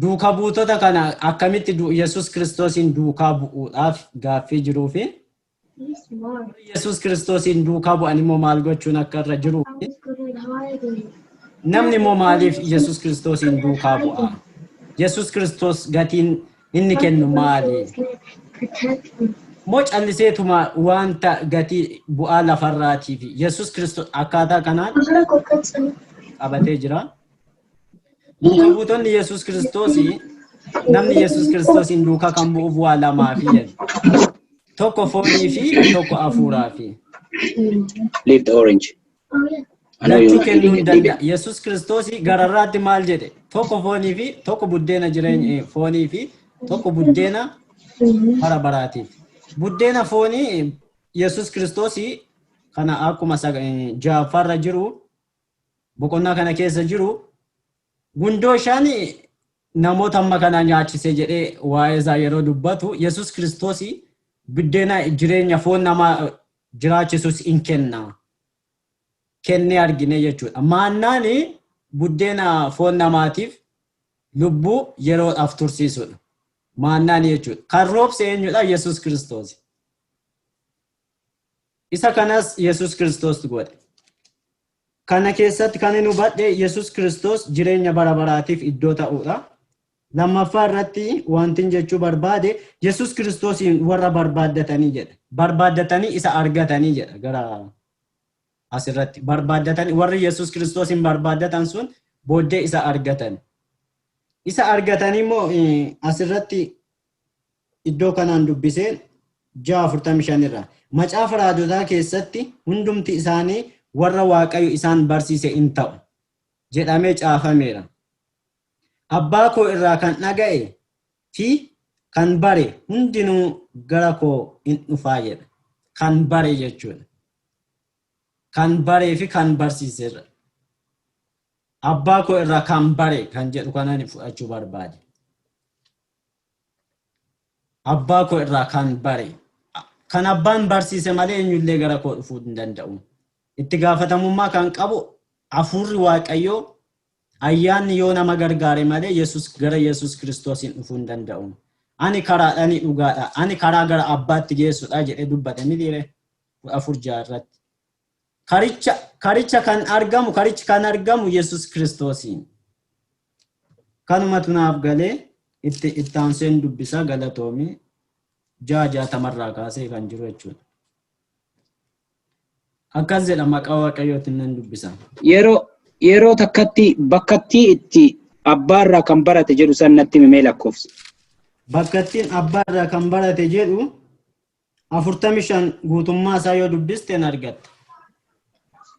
Duuka buutota kana akkamitti Yesuus Kiristoosiin duukaa bu'uudhaaf gaaffii jiruu fi Yesuus Kiristoosiin duukaa bu'an immoo maal gochuun akka irra jiruu fi namni immoo maaliif Yesuus Kiristoosiin duukaa bu'a? Yesuus Kiristoos gatiin inni kennu maali? Moo calliseetuma wanta gatii bu'aa lafarraatiif Yesuus Kiristoos akkaataa kanaan qabatee jira. Duuka buutonni Yesuus Kiristoos, namni Yesuus Kiristoosiin duukaa kan bu'uuf waa lamaafi jedhe. Tokko foonii fi tokko hafuuraafi. Leave the orange. I know Lachuu you're not kennuu eating hin it. Leave danda'a. it. Yesuus Kiristoos gararraatti maal jedhe? Tokko foonii fi tokko buddeena jireenya foonii fi tokko buddeena bara baraatiif. Buddeena foonii Yesuus Kiristoos kana akkuma ja'affaarra jiru, boqonnaa kana keessa jiru, gundoo shan namoota amma kana nyaachise jedhee waa'ee isaa yeroo dubbatu, Yesuus Kiristoos buddeena jireenya foon namaa jiraachisus in kenna. Kennee argine jechuudha. Maannaan buddeena foon namaatiif lubbuu yeroodhaaf tursiisudha. Maannaan jechuudha. Kan roobse eenyudha? Yesuus Kiristoos. Isa kanas Yesuus Kiristoos godhe. Kana keessatti kan inni hubadhe Yesuus Kiristoos jireenya bara baraatiif iddoo ta'uudha. Lammaffaa irratti wanti jechuu barbaade Yesuus Kiristoosiin warra barbaaddatanii jedha. Barbaaddatanii isa argatanii jedha gara asirratti. Barbaaddatanii, warri Yesuus Kiristoosiin barbaaddatan sun booddee isa argatan. Isa argatanii immoo asirratti iddoo kanaan dubbisee 6:45 irraa. Macaafa raajotaa keessatti hundumti isaanii warra Waaqayyo isaan barsiise in ta'u jedhamee caafameera. Abbaa koo irraa kan dhaga'e fi kan bare hundinuu gara koo in dhufaa jedha. Kan bare jechuudha. Kan baree fi kan barsiiserra. Abbaa koo irraa kan bare kan jedhu kanan fudhachuu barbaade. Abbaa koo irraa kan bare. Kan abbaan barsiise malee eenyullee gara koo dhufuu hin danda'u. Itti gaafatamummaa kan qabu hafuurri Waaqayyoo, ayyaanni yoo nama gargaare malee Yesus gara Yesus Kiristoosiin dhufuu hin danda'u. Ani karaadha, ni dhugaadha. Ani karaa gara abbaatti geessudha jedhee dubbate mitiire 14:6 irratti. Karicha kan argamu, karichi kan argamu Yesus Kiristoosiin. Kanumatu naaf galee itti ittaanseen dubbisa, galatoomii, 6:60rraa kaasee kan jiru jechuudha. Akkas jedha, maqaa Waaqayyootiin nan dubbisa. Yeroo Yeroo takkatti bakkattii itti abbaarraa kan barate jedhu san natti himee lakkoofsa. Bakkattiin abbaarraa kan barate jedhu 45 guutummaa isaa yoo dubbiste hin argatta.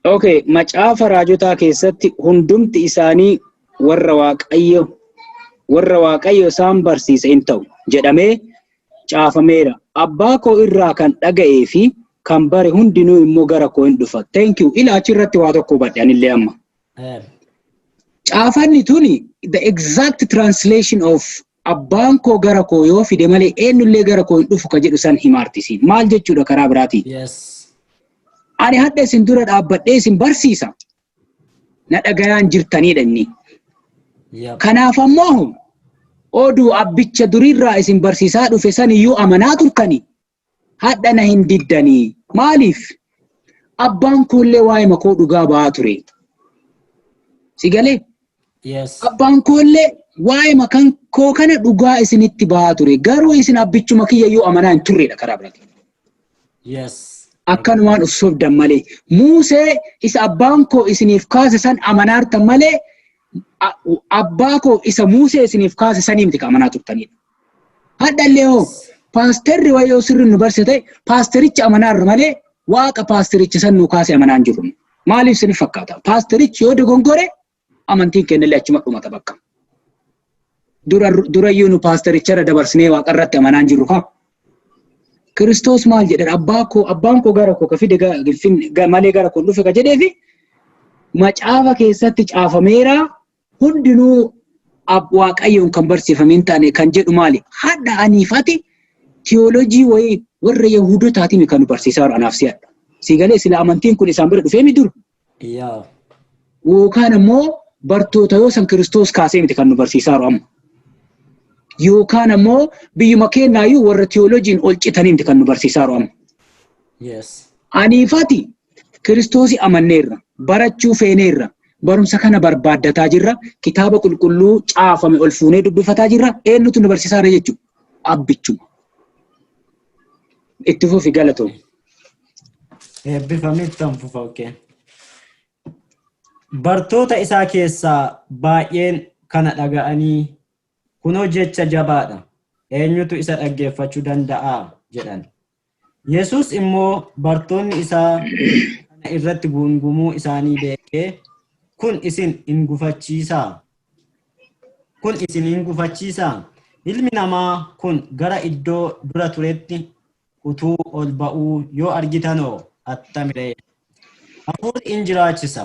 Okay, macaafa raajotaa keessatti hundumti isaanii warra Waaqayyo isaan barsiise hin ta'u jedhamee caafameera. Abbaa koo irraa kan dhaga'ee fi kan bare hundinuu immoo gara koo hin dhufa. Thank you. Ila achirratti waa tokko hubadhe anillee amma. Caafanni tuni the exact translation of abbaan koo gara koo yoo fide malee eenyullee gara koo hin dhufu ka jedhu san himaartisi. Maal jechuudha karaa biraatiin? Ani hadha isin dura dhaabbadhee isin barsiisa. Na dhagayaan jirtanidha inni. Kanaaf ammoo oduu abbicha duriirraa isin barsiisaa dhufe san iyyuu amanaa turtani. Hadha na hin diddanii. Maaliif? Abbaan koollee waa'ee makoo dhugaa ba'aa ture. Si galee? Yes. Abbaan koollee waa'ee makan koo kana dhugaa isinitti ba'aa ture. Garuu isin abbichuma kiyya iyyuu amanaa hin turredha karaa biraatiin. Akkanumaan of sobdan malee. Muusee isa abbaan koo isiniif kaase san amanaartan malee abbaa koo isa Muusee isiniif kaase sanii miti ka amanaa turtanidha. Hadhallee hoo paasterri wayii sirri nu barsiise ta'e paastericha amanaarra malee waaqa paastericha san nu kaase amanaa hin jirru. Maaliif isiniif fakkaata? Paasterichi yoo dogongore amantiin kennillee achuma dhumata bakka. Durayyuu nu paastericharra dabarsinee waaqarratti amanaa hin jirru haa. Kiristoos maal jedhan? Abbaa koo, abbaan koo gara koo ka fide malee gara koo dhufe ka jedheefi macaafa keessatti caafameera, hundinuu waaqayyoon kan barsiifame hin taane kan jedhu maali? Hadha aniif ati tiyoolojii wayii warra Yahudotaatiin kan nu barsiisaa jiru anaaf si'adha. Si galee? Sila amantiin kun isaan bira dhufee mi dur? Yaa. Yookaan ammoo bartoota yoo san Kiristoos kaasee miti kan nu barsiisaa jiru amma. Yookaan ammoo biyyuma keenyaayyuu warra tiyoolojiin ol citanii miti kan nu barsiisaa jiru amma. Aniif ati Kiristoosii amanneerra, barachuu feeneerra, barumsa kana barbaaddataa jirra, kitaaba qulqulluu caafame ol fuunee dubbifataa jirra, eenyutu nu barsiisaa jira jechuudha? Abbichuma. Itti fufi, galatoom. Eebbifamee ittan fufa, okay. Bartoota isaa keessaa baay'een kana dhaga'anii, "Kunoo jecha jabaadha. Eenyutu isa dhaggeeffachuu danda'a?" jedhan. Yesus immoo bartoonni isaa kana irratti guungumuu isaanii beekee, "Kun isin hin gufachiisaa? Kun isin hin gufachiisaa? Ilmi namaa kun gara iddoo dura turetti utuu ol ba'uu yoo argitanoo attamire? Hafuurri in jiraachisa,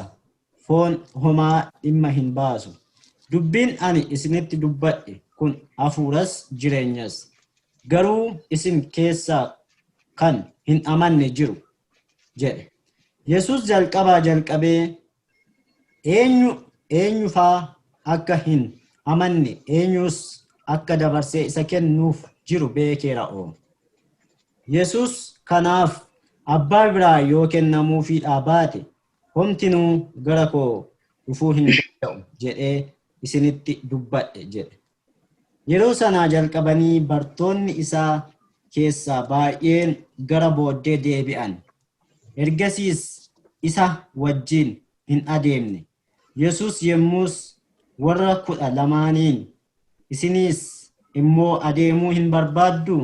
foon homaa dhimma hin baasu. Dubbiin ani isinitti dubbadhe kun hafuuras jireenyas. Garuu isin keessaa kan hin amanne jiru" jedhe. Yesus jalqabaa jalqabee eenyu eenyufaa akka hin amanne, eenyus akka dabarsee isa kennuuf jiru beekeera oo. Yesus kanaaf, "Abbaa biraa yoo kennamuufiidhaa baate homtinuu gara koo dhufuu hin danda'u jedhee isinitti dubbadhe" jedhe. Yeroo sanaa jalqabanii bartoonni isaa keessaa baay'een gara booddee deebi'an. Ergasiis isa wajjin hin adeemne. Yesus yommus warra 12n, "Isiniis immoo adeemuu hin barbaadduu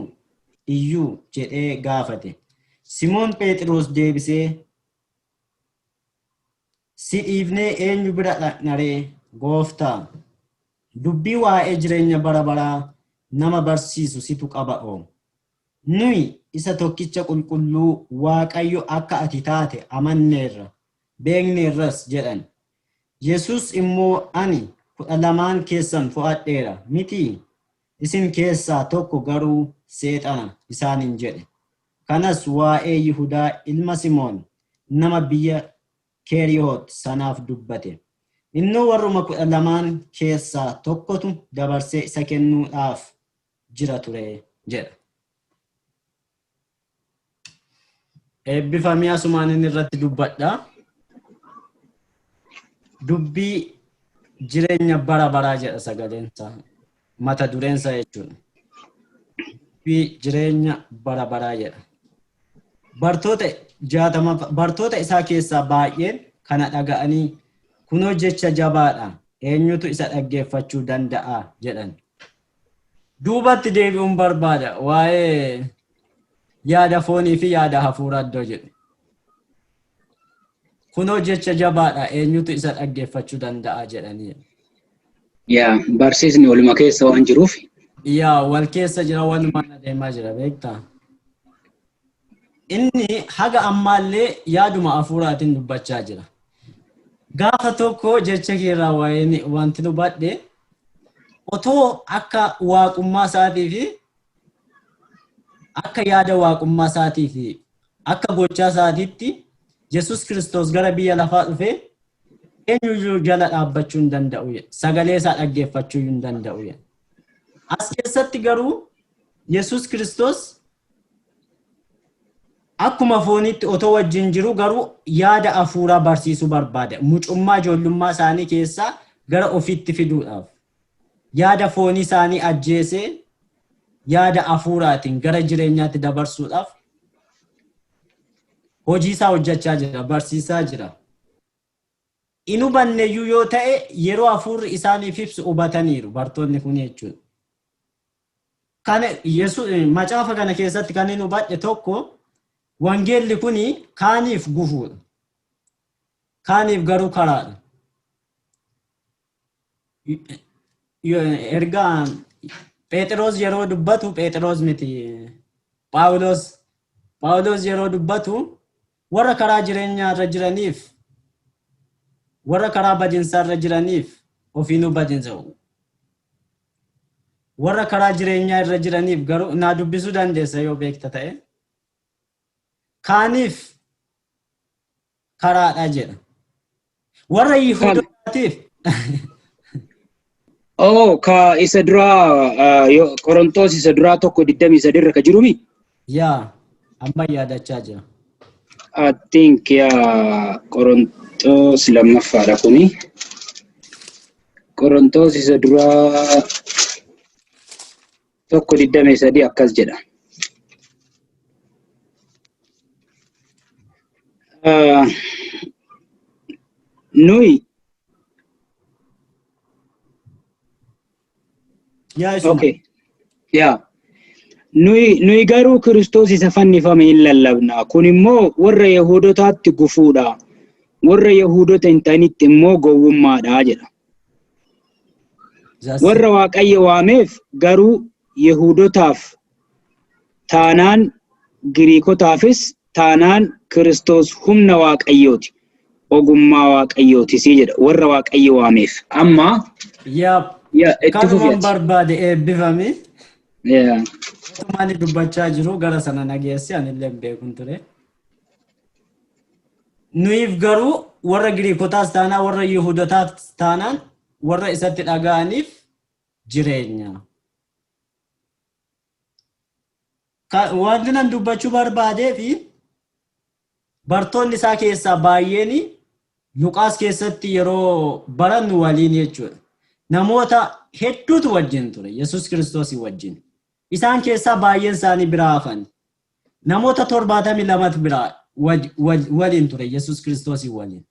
iyyuu?" jedhee gaafate. Simoon Phexros deebisee, "Si dhiifnee eenyu bira dhaqna ree, gooftaa? Dubbii waa'ee jireenya bara baraa nama barsiisu situ qaba oo. Nuyi isa tokkicha qulqulluu Waaqayyo akka ati taate amanneerra, beekneerras" jedhan. Yesus immoo, "Ani 12n keessan fo'adheera mitii? Isin keessaa tokko garuu seexana" isaaniin jedhe. Kanas waa'ee Yihudaa ilma Simoon nama biyya Keeriyoot sanaaf dubbate. Innoo warruma 12n keessaa tokkotu dabarsee isa kennuudhaaf jira ture jedha. Eebbifamii, asumaan inni irratti dubbadha. Dubbii jireenya bara baraa jedha sagaleen isaa. Mata dureen isaa jechuudha. Dubbii jireenya bara baraa jedha. Bartoota 60 bartoota isaa keessaa baay'een kana dhaga'anii, Kunoo jecha jabaadha. Eenyutu isa dhaggeeffachuu danda'a jedhan. Duubatti deebi'uun barbaada waa'ee yaada foonii fi yaada hafuuraa iddoo jedhu. Kunoo jecha jabaadha. Eenyutu isa dhaggeeffachuu danda'a jedhanii. Yaa, barsiisni waluma keessa waan jiruuf. Yaa, wal keessa jira, walumaan adeemaa jira, beektaa. Inni haga ammaallee yaaduma hafuuraatiin dubbachaa jira. Gaafa tokko jecha keerraa waa'ee wanti dubbadhe, otoo akka waaqummaa isaatii fi akka yaada waaqummaa isaatii fi akka gochaa isaatiitti Yesus Kiristoos gara biyya lafaa dhufee eenyuyyuu jala dhaabbachuu hin danda'u. Sagalee isaa dhaggeeffachuu hin danda'u. As keessatti garuu Yesus Kiristoos akkuma foonitti otoo wajjin jiru garuu yaada hafuuraa barsiisuu barbaada. Mucummaa ijoollummaa isaanii keessaa gara ofiitti fiduudhaaf. Yaada foonii isaanii ajjeesee yaada hafuuraatiin gara jireenyaatti dabarsuudhaaf hojii isaa hojjechaa jira, barsiisaa jira. In hubanneyyuu yoo ta'e, yeroo hafuurri isaaniif ibsu hubataniiru bartoonni kun jechuudha. Kana macaafa kana keessatti kan inni hubadhe tokko, wangeelli kun kaaniif gufuudha. Kaaniif garuu karaadha. Ergaa Phexros yeroo dubbatu, Phexros miti, Phaawulos yeroo dubbatu, warra karaa jireenyaa irra jiraniif, warra karaa badinsaa irra jiraniif ofiinuu badinsa. Warra karaa jireenyaa irra jiraniif garuu, naa dubbisuu dandeessa yoo beekta ta'e. Kaaniif karaadha jedha. Warra Yihuudootaatiif. Oh, ka isa duraa, Qorontoos isa duraa 1:23 irra ka jirumi? Yaa, amma yaadachaa jira. I think, yaa, Qorontoos lammaffaadha kuni. Qorontoos isa duraa 1:23 akkas jedha. Nuyi Yaa, isuma. Okay. Yaa. Nuyi garuu Kiristoos isa fannifame hin lallabna. Kun immoo warra Yahudotaatti gufuudha. Warra Yahudota hin ta'initti immoo gowwummaadha jedha. Warra Waaqayyo waameef garuu, Yahudotaaf taanaan Giriikotaafis taanaan, Kiristoos humna Waaqayyooti. Ogummaa Waaqayyootis jedha. Warra Waaqayyo waameef. Amma Yaa, yaa, itti kanumaan fufi ati. barbaade, eebbifame. Yaa. Otumaan dubbachaa jiru gara sana nageessi, anillee hin beekun ture. Nuyiif garuu warra Giriikotaas taanaan warra Yihudotaas taanaan warra isatti dhaga'aniif jireenya. Wanti nan dubbachuu barbaadee fi bartoonni isaa keessaa baay'een Luqaas keessatti yeroo barannu waliin jechuudha. Namoota hedduutu wajjin ture Yesuus Kiristoosii wajjin. Isaan keessaa baay'een isaanii biraa hafan. Namoota 72tu biraa waliin ture Yesuus Kiristoosii waliin.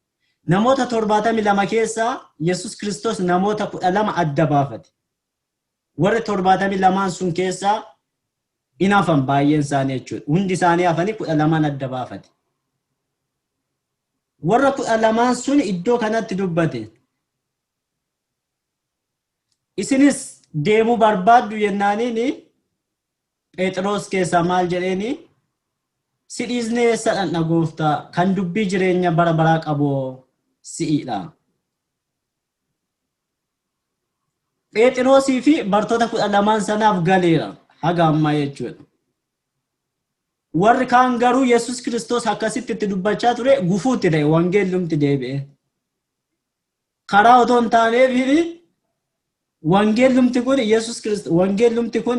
Namoota 72 keessaa Yesuus Kiristoos namoota 12 adda baafate. Warri 72n sun keessaa in hafan baay'een isaanii jechuudha. Hundi isaanii hafanii 12n adda baafate. Warra 12n sun iddoo kanatti dubbate. Isinis deemuu barbaaddu jennaaniin, Phexros keessaa maal jedheeni? Si dhiisnee eessa dhaqna, gooftaa? Kan dubbii jireenya bara baraa qabu si'idha. Phexrosii fi bartoota 12n sanaaf galeera haga ammaa jechuudha. Warri kaan garuu Yesus Kiristoos akkasitti itti dubbachaa ture gufuutti ta'e, wangeellumti deebi'e. Karaa otoo hin taaneef wangeellumti kun, Yesus Kiristoos, wangeellumti kun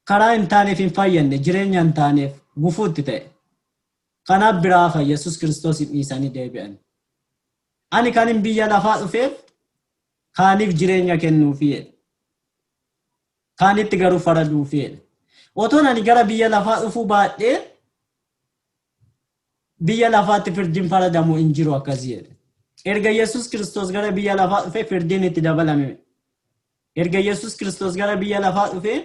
karaa hin taaneef, hin fayyanne, jireenya hin taaneef gufuutti ta'e. Kanaaf biraa hafa, Yesus Kiristoos hin dhiisanii deebi'an. Ani kan hin biyya lafaa dhufeef kaaniif jireenya kennuufi jedhe. Kaanitti garuu faraduufi jedhe. Otoon ani gara biyya lafaa dhufuu baadhee biyya lafaatti firdiin faradamu hin jiru akkasii jedhe. Erga Yesuus Kiristoos gara biyya lafaa dhufee firdiin itti dabalame. Erga Yesuus Kiristoos gara biyya lafaa dhufee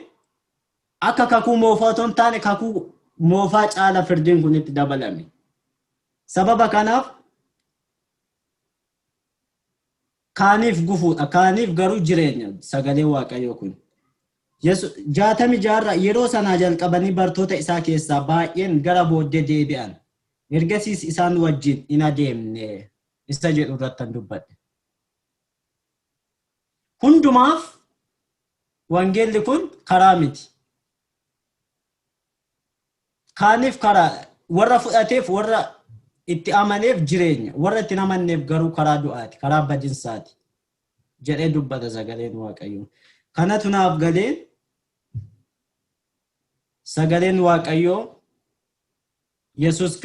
akka kakuu moofaa otoo hin taane kakuu moofaa caala firdiin kun itti dabalame. Sababa kanaaf kaaniif gufuudha. Kaaniif garuu jireenya sagalee Waaqayyoo kun. 66rraa yeroo sanaa jalqabanii bartoota isaa keessaa baay'een gara booddee deebi'an. Ergasiis isaan wajjin hin adeemne isa jedhu irrattan dubbadhe. Hundumaaf wangeelli kun karaa miti. Kaaniif karaa, warra fudhateef, warra itti amaneef jireenya, warra itti hin amanneef garuu karaa du'aati, karaa badinsaati jedhee dubbata sagaleen Waaqayyoo. Kanatu naaf galee sagaleen Waaqayyoo Yesuus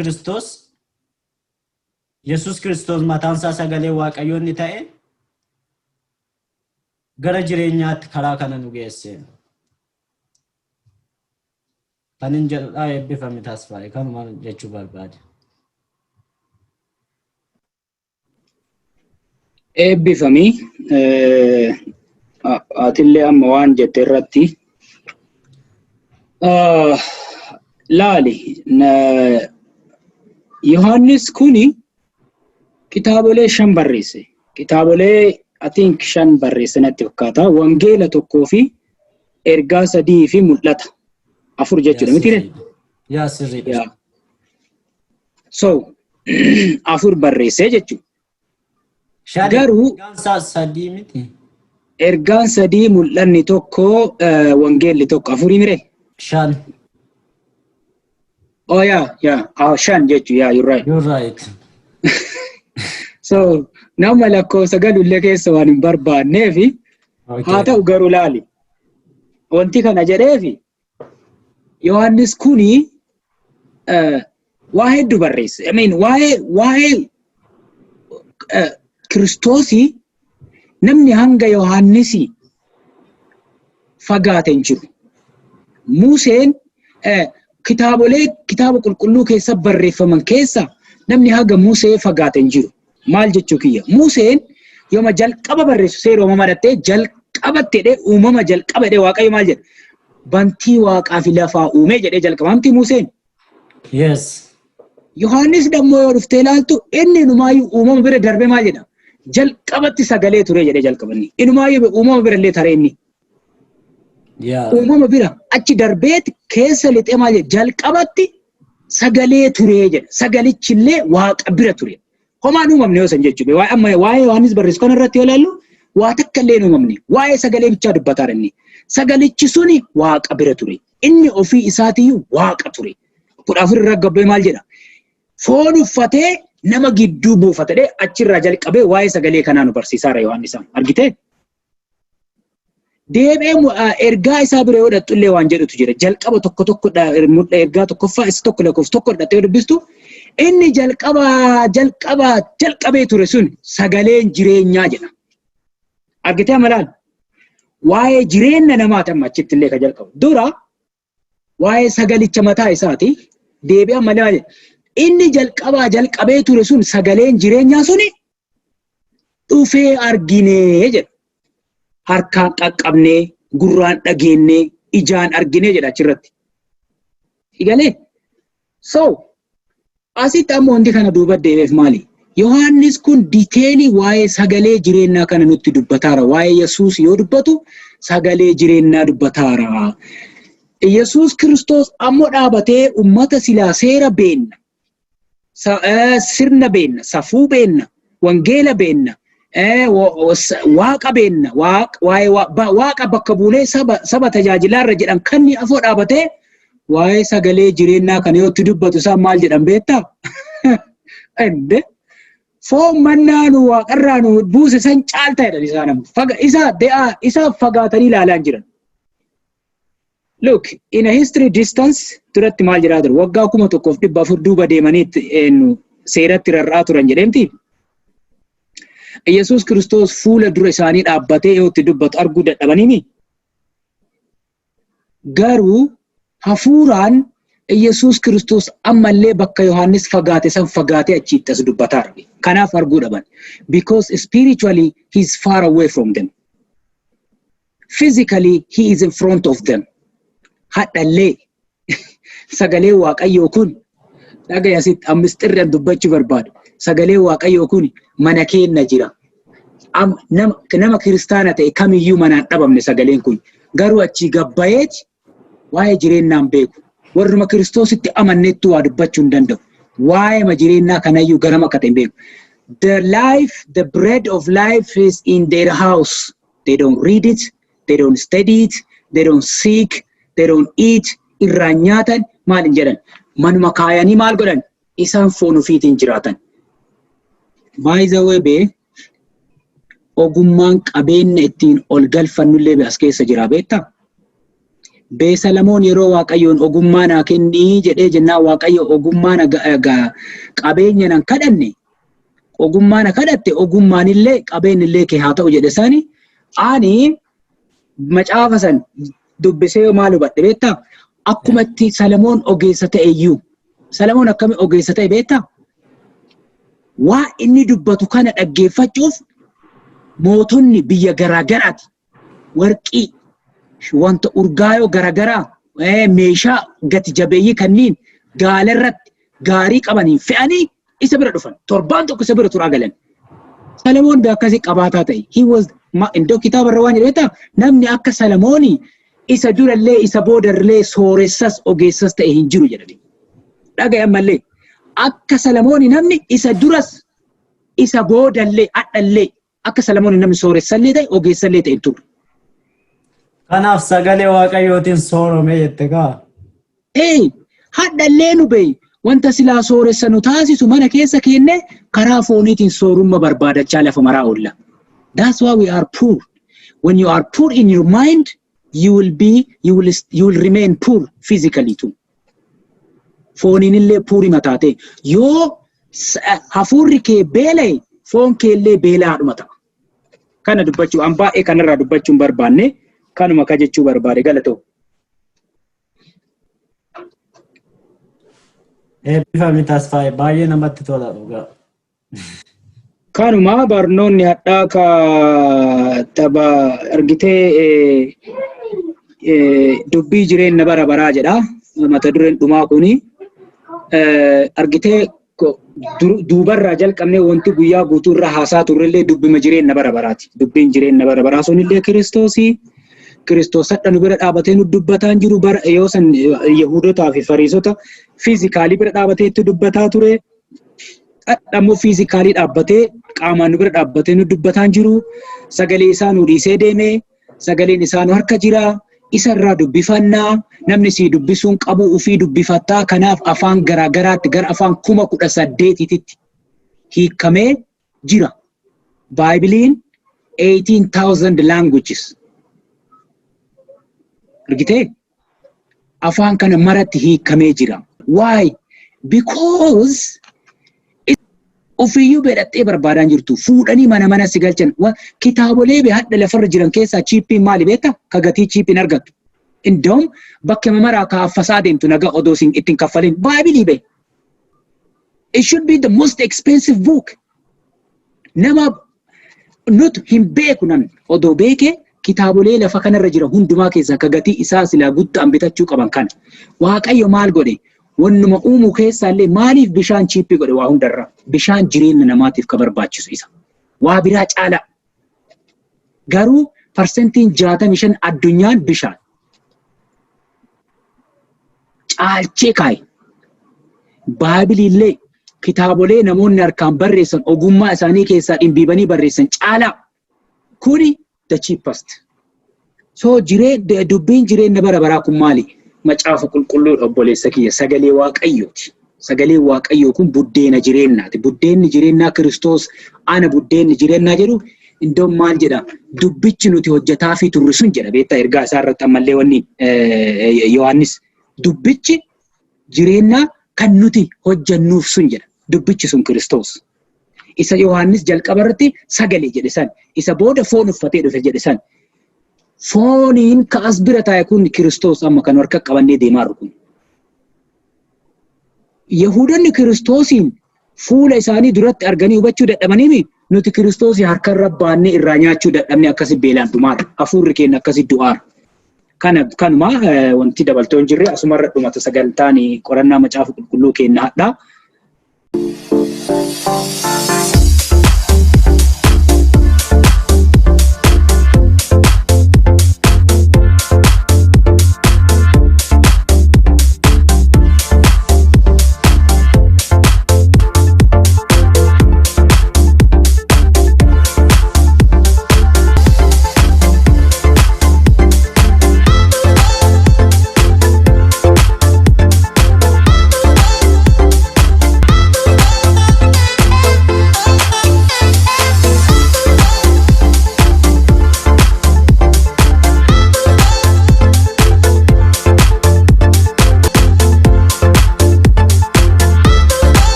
Kiristoos mataansaa sagalee Waaqayyoo inni ta'e gara jireenyaatti karaa kana nu geesse. Kan hin jedhudha. Eebbifame Tasfaa'e, kanuma jechuu barbaade. Eebbifamii, atillee amma waan jette irratti laali. Yohaannis kuni kitaabolee shan barreesse. Kitaabolee, I think, shan barreesse natti fakkaata. Wangeela tokkoo fi ergaa sadii fi mul'ata afur jechuudha miti? Yaa, sirriidha. Yaa. So afur barreessee jechuudha. Shan. Garuu ergaan isaa sadii miti. Ergaan sadii, mul'anni tokko, wangeelli tokko, afurii mire? Shan. Oh yeah, ah, shan jechuudha. Yeah, you're right. You're right. So nama lakkoofsa galullee keessa waan hin barbaanneefi haa ta'u, garuu laali. Wanti kana jedheefi Yohaannis kuni waa hedduu barreesse. I mean, waa'ee Kiristoosii namni hanga Yohaannisii fagaate hin jiru. Museen kitaabolee kitaaba qulqulluu keessa barreeffaman keessa namni haga Musee fagaate hin jiru. Maal jechuu kiyya? Museen yooma jalqaba barreessu seera uumamaa dhattee jalqabatti jedhee, uumama jalqaba jedhee, Waaqayyo maal jedha? Bantii waaqaa fi lafaa uumee jedhee jalqaba. Hamti Museen. Yes. Yohaannis dammoo yoo dhuftee ilaaltu, inni inumaayyuu uumama bira darbee maal jedha? Jalqabatti sagalee ture jedhee jalqabanni. Inumaayyuu uumama bira illee taree inni. Uumama bira achi darbeet keessa lixee maal jedha? Jalqabatti sagalee ture jedha. Sagalichillee Waaqa bira ture. Homaan uumamne yoo san jechuudha. Waa'ee amma waa'ee Yohaannis barreessu kana irratti yoo ilaallu, waa takka illee hin uumamne. Waa'ee sagalee bichaa dubbataa inni. Sagalichi suni Waaqa bira ture. Inni ofii isaatiiyyuu Waaqa ture. 14 irra gabbee maal jedha? Foon uffatee nama gidduu buufate jedhee achirraa jalqabee waa'ee sagalee kanaa nu barsiisaara Yohaannis. Argitee? Deebi'ee ergaa isaa bira yoo dhaqxu illee waan jedhutu jira. Jalqaba tokko tokko ergaa tokkoffaa isa 1 lakkoofsa 1 dhaqxee yoo dubbistu, inni jalqaba jalqaba jalqabee ture sun sagaleen jireenyaa jedha. Argitee amma laal? Waa'ee jireenya namaati amma achitti illee kan jalqabu. Dura waa'ee sagalicha mataa isaati. Deebi'ee amma maal jedha? Inni jalqabaa jalqabee ture sun, sagaleen jireenyaa suni dhufee arginee jedha. Harkaan qaqqabnee, gurraan dhageennee, ijaan arginee jedha achirratti. Igalee? So, asitti amma wanti kana duuba deebi'eef maali? Yohaannis kun detailii waa'ee sagalee jireenyaa kana nutti dubbataara. Waa'ee Yesuus yoo dubbatu sagalee jireenyaa dubbataara. Yesuus Kiristoos ammoo dhaabatee ummata silaa seera beenna, sirna beenna, safuu beenna, wangeela beenna, Waaqa beenna, waa'ee Waaqa bakka buunee saba tajaajilaarra jedhan kan afoo dhaabatee waa'ee sagalee jireenyaa kana yoo itti dubbatu isaan maal jedhan beektaa? Ende foon mannaa nu waaqarraa nu buuse san caalta jedhan isaan amma. Isa isa fagaatanii ilaalaa jiran. Look, in a history distance duratti maal jedhaa ture? Waggaa 1400 duuba deemanii seeratti rarra'aa turan jedheemti. Yesuus Kiristoos fuula dura isaanii dhaabbatee yoo itti dubbatu arguu dadhabaniimi. Garuu hafuuraan Yesuus Kiristoos ammallee bakka Yohaannis fagaate san fagaatee achitti as dubbataa arge. Kanaaf arguu dhaban. Because spiritually he is far away from them. Physically he is in front of them. Hadhallee sagalee Waaqayyoo kun, dhagaye, asitti ammisxirri an dubbachuu barbaadu. Sagalee Waaqayyoo kun mana keenna jira. Nama kiristaana ta'e kamiyyuu manaan dhabamne sagaleen kun. Garuu achii gabbayeeti waa'ee jireenyaan beeku. Warruma Kiristoositti amannettu waa dubbachuu hin danda'u. Waa'ee jireenyaa kanayyuu garama akka ta'e hin beeku. The life, the bread of life is in their house. They don't read it, they don't study it, they don't seek, they don't eat. Irraan nyaatan maal hin jedhan. Manuma kaayanii maal godhan? Isaan foon ofiitiin jiraatan. By the way, bee ogummaan qabeenya ittiin ol galfannullee as keessa jira, beektaa? Bee Salamoon yeroo Waaqayyoon ogummaa naa kennii jedhee jennaan, Waaqayyo ogummaa na qabeenya nan kadhanne, ogummaa na kadhatte, ogummaanillee qabeenyillee kee haa ta'u jedhe sani, ani macaafa san dubbisee maal hubadhe, beektaa? Akkuma itti Salamoon ogeessa ta'e iyyuu, Salamoon akkami ogeessa ta'e, beektaa? Waa inni dubbatu kana dhaggeeffachuuf mootonni biyya garaagaraati warqii, wanta urgaayoo garaagaraa, meeshaa gati jabeeyyii kanneen gaalarratti gaarii qabaniin fe'anii isa bira dhufan. Torbaan tokko isa bira turaa galan. Salamoon akkasii qabaataa ta'e. He was iddoo kitaaba irra waan jedhu, beektaa? Namni akka Salamoonii isa durallee isa boodallee sooressas ogeessas ta'e hin jiru jedhame. Dhagaye, ammallee akka Salamoonii namni isa duras isa boodallee hadhallee akka Salamoonii namni sooressallee ta'e ogeessallee ta'e hin turre. Kanaaf sagalee Waaqayyootiin soorome jette kaa. Ee, hadhallee nu beeyi wanta silaa sooressa nu taasisu mana keessa keenne karaa fooniitiin soorumma barbaadachaa lafa maraa oolla. That's why we are poor. When you are poor in your mind, you will be you will you will remain poor physically too. Fooniin illee poor mataate, yoo hafuurri kee beela'e, foon kee illee beelaadhuma ta'a. Kana dubbachuu an baay'ee kanarraa dubbachuu hin barbaanne, kanuma ka jechuu barbaade, galatoo. Eebbifami Tasfaayee, baay'ee namatti tola dhugaa. Kanuma barnoonni hadhaa ka tapha argitee dubbii jireenya bara baraa jedha. Mata dureen dhumaa kuni argitee duubarraa jalqabnee wanti guyyaa guutuu irra haasaa turrellee dubbima jireenya bara baraati. Dubbiin jireenya bara baraa sunillee Kiristoosii. Kiristoos hadha nu bira dhaabatee nu dubbataa hin jiru. Bara yoo san Yahudotaa fi Fariisota physically bira dhaabatee itti dubbataa ture. Hadha immoo physically dhaabbatee, qaamaan nu bira dhaabbatee nu dubbataa hin jiru. Sagalee isaa nu dhiisee deeme. Sagaleen isaa nu harka jira. Isa irraa dubbifannaa. Namni sii dubbisuun qabu, ufii dubbifattaa. Kanaaf afaan garaa garaatti gara afaan 18,000tti hiikamee jira. Baaybiliin 18,000 languages. Argitee? Afaan kana maratti hiikamee jira. Why? Because ofiiyyuu bedhattee barbaadaan jirtu. Fuudhanii mana mana si galchan. Kitaabolee be hadha lafarra jiran keessaa cheapiin maali, beektaa? Ka gatii cheapiin argattu. Indoom bakka mamaraa ka affasaa deemtu nagaa odoo isin ittiin kaffalin. Baaybilii be. It should be the most expensive book. Nama nuti hin beeku, namni odoo beekee kitaabolee lafa kanarra jira hundumaa keessaa ka gatii isaa silaa guddaan bitachuu qaban kana. Waaqayyo maal godhe? Wannuma uumu keessaallee maaliif bishaan cheap godhe waa hundarra? Bishaan jireenya namaatiif ka barbaachisu isa. Waa biraa caalaa. Garuu 65% addunyaan bishaan. Caalchee kaaye. Baaybiliillee kitaabolee namoonni harkaan barreessan, ogummaa isaanii keessaa dhimbiibanii barreessan caalaa kuni the cheapest. So dubbiin jireenya bara baraa kun maali? Macaafa Qulqulluudha, obboleessa kiyya, sagalee Waaqayyooti. Sagalee Waaqayyoo kun buddeena jireenyaati. Buddeenni jireenyaa Kiristoos, ana buddeenni jireenyaa jedhu. Indoon maal jedha? Dubbichi nuti hojjetaa fi turre sun jedha, beektaa, ergaa isaa irratti ammallee wanni Yohaannis dubbichi jireenyaa kan nuti hojjennuuf sun jedha. Dubbichi sun Kiristoos. Isa Yohaannis jalqaba irratti sagalee jedhe san. Isa booda foon uffatee dhufe jedhe san. Fooniin ka as bira taa'e kun Kiristoos, amma kan harka qabannee deemaa jiru kun. Yahudoonni Kiristoosiin fuula isaanii duratti arganii hubachuu dadhabaniimi nuti Kiristoosii harkarra baannee irraa nyaachuu dadhabne akkasi beelaan dhumaara. Hafuurri keenya akkasi du'aara. Kana kanuma wanti dabaltoo hin jirre asumarra dhumata sagantaan qorannaa Macaafa Qulqulluu keenya hadhaa.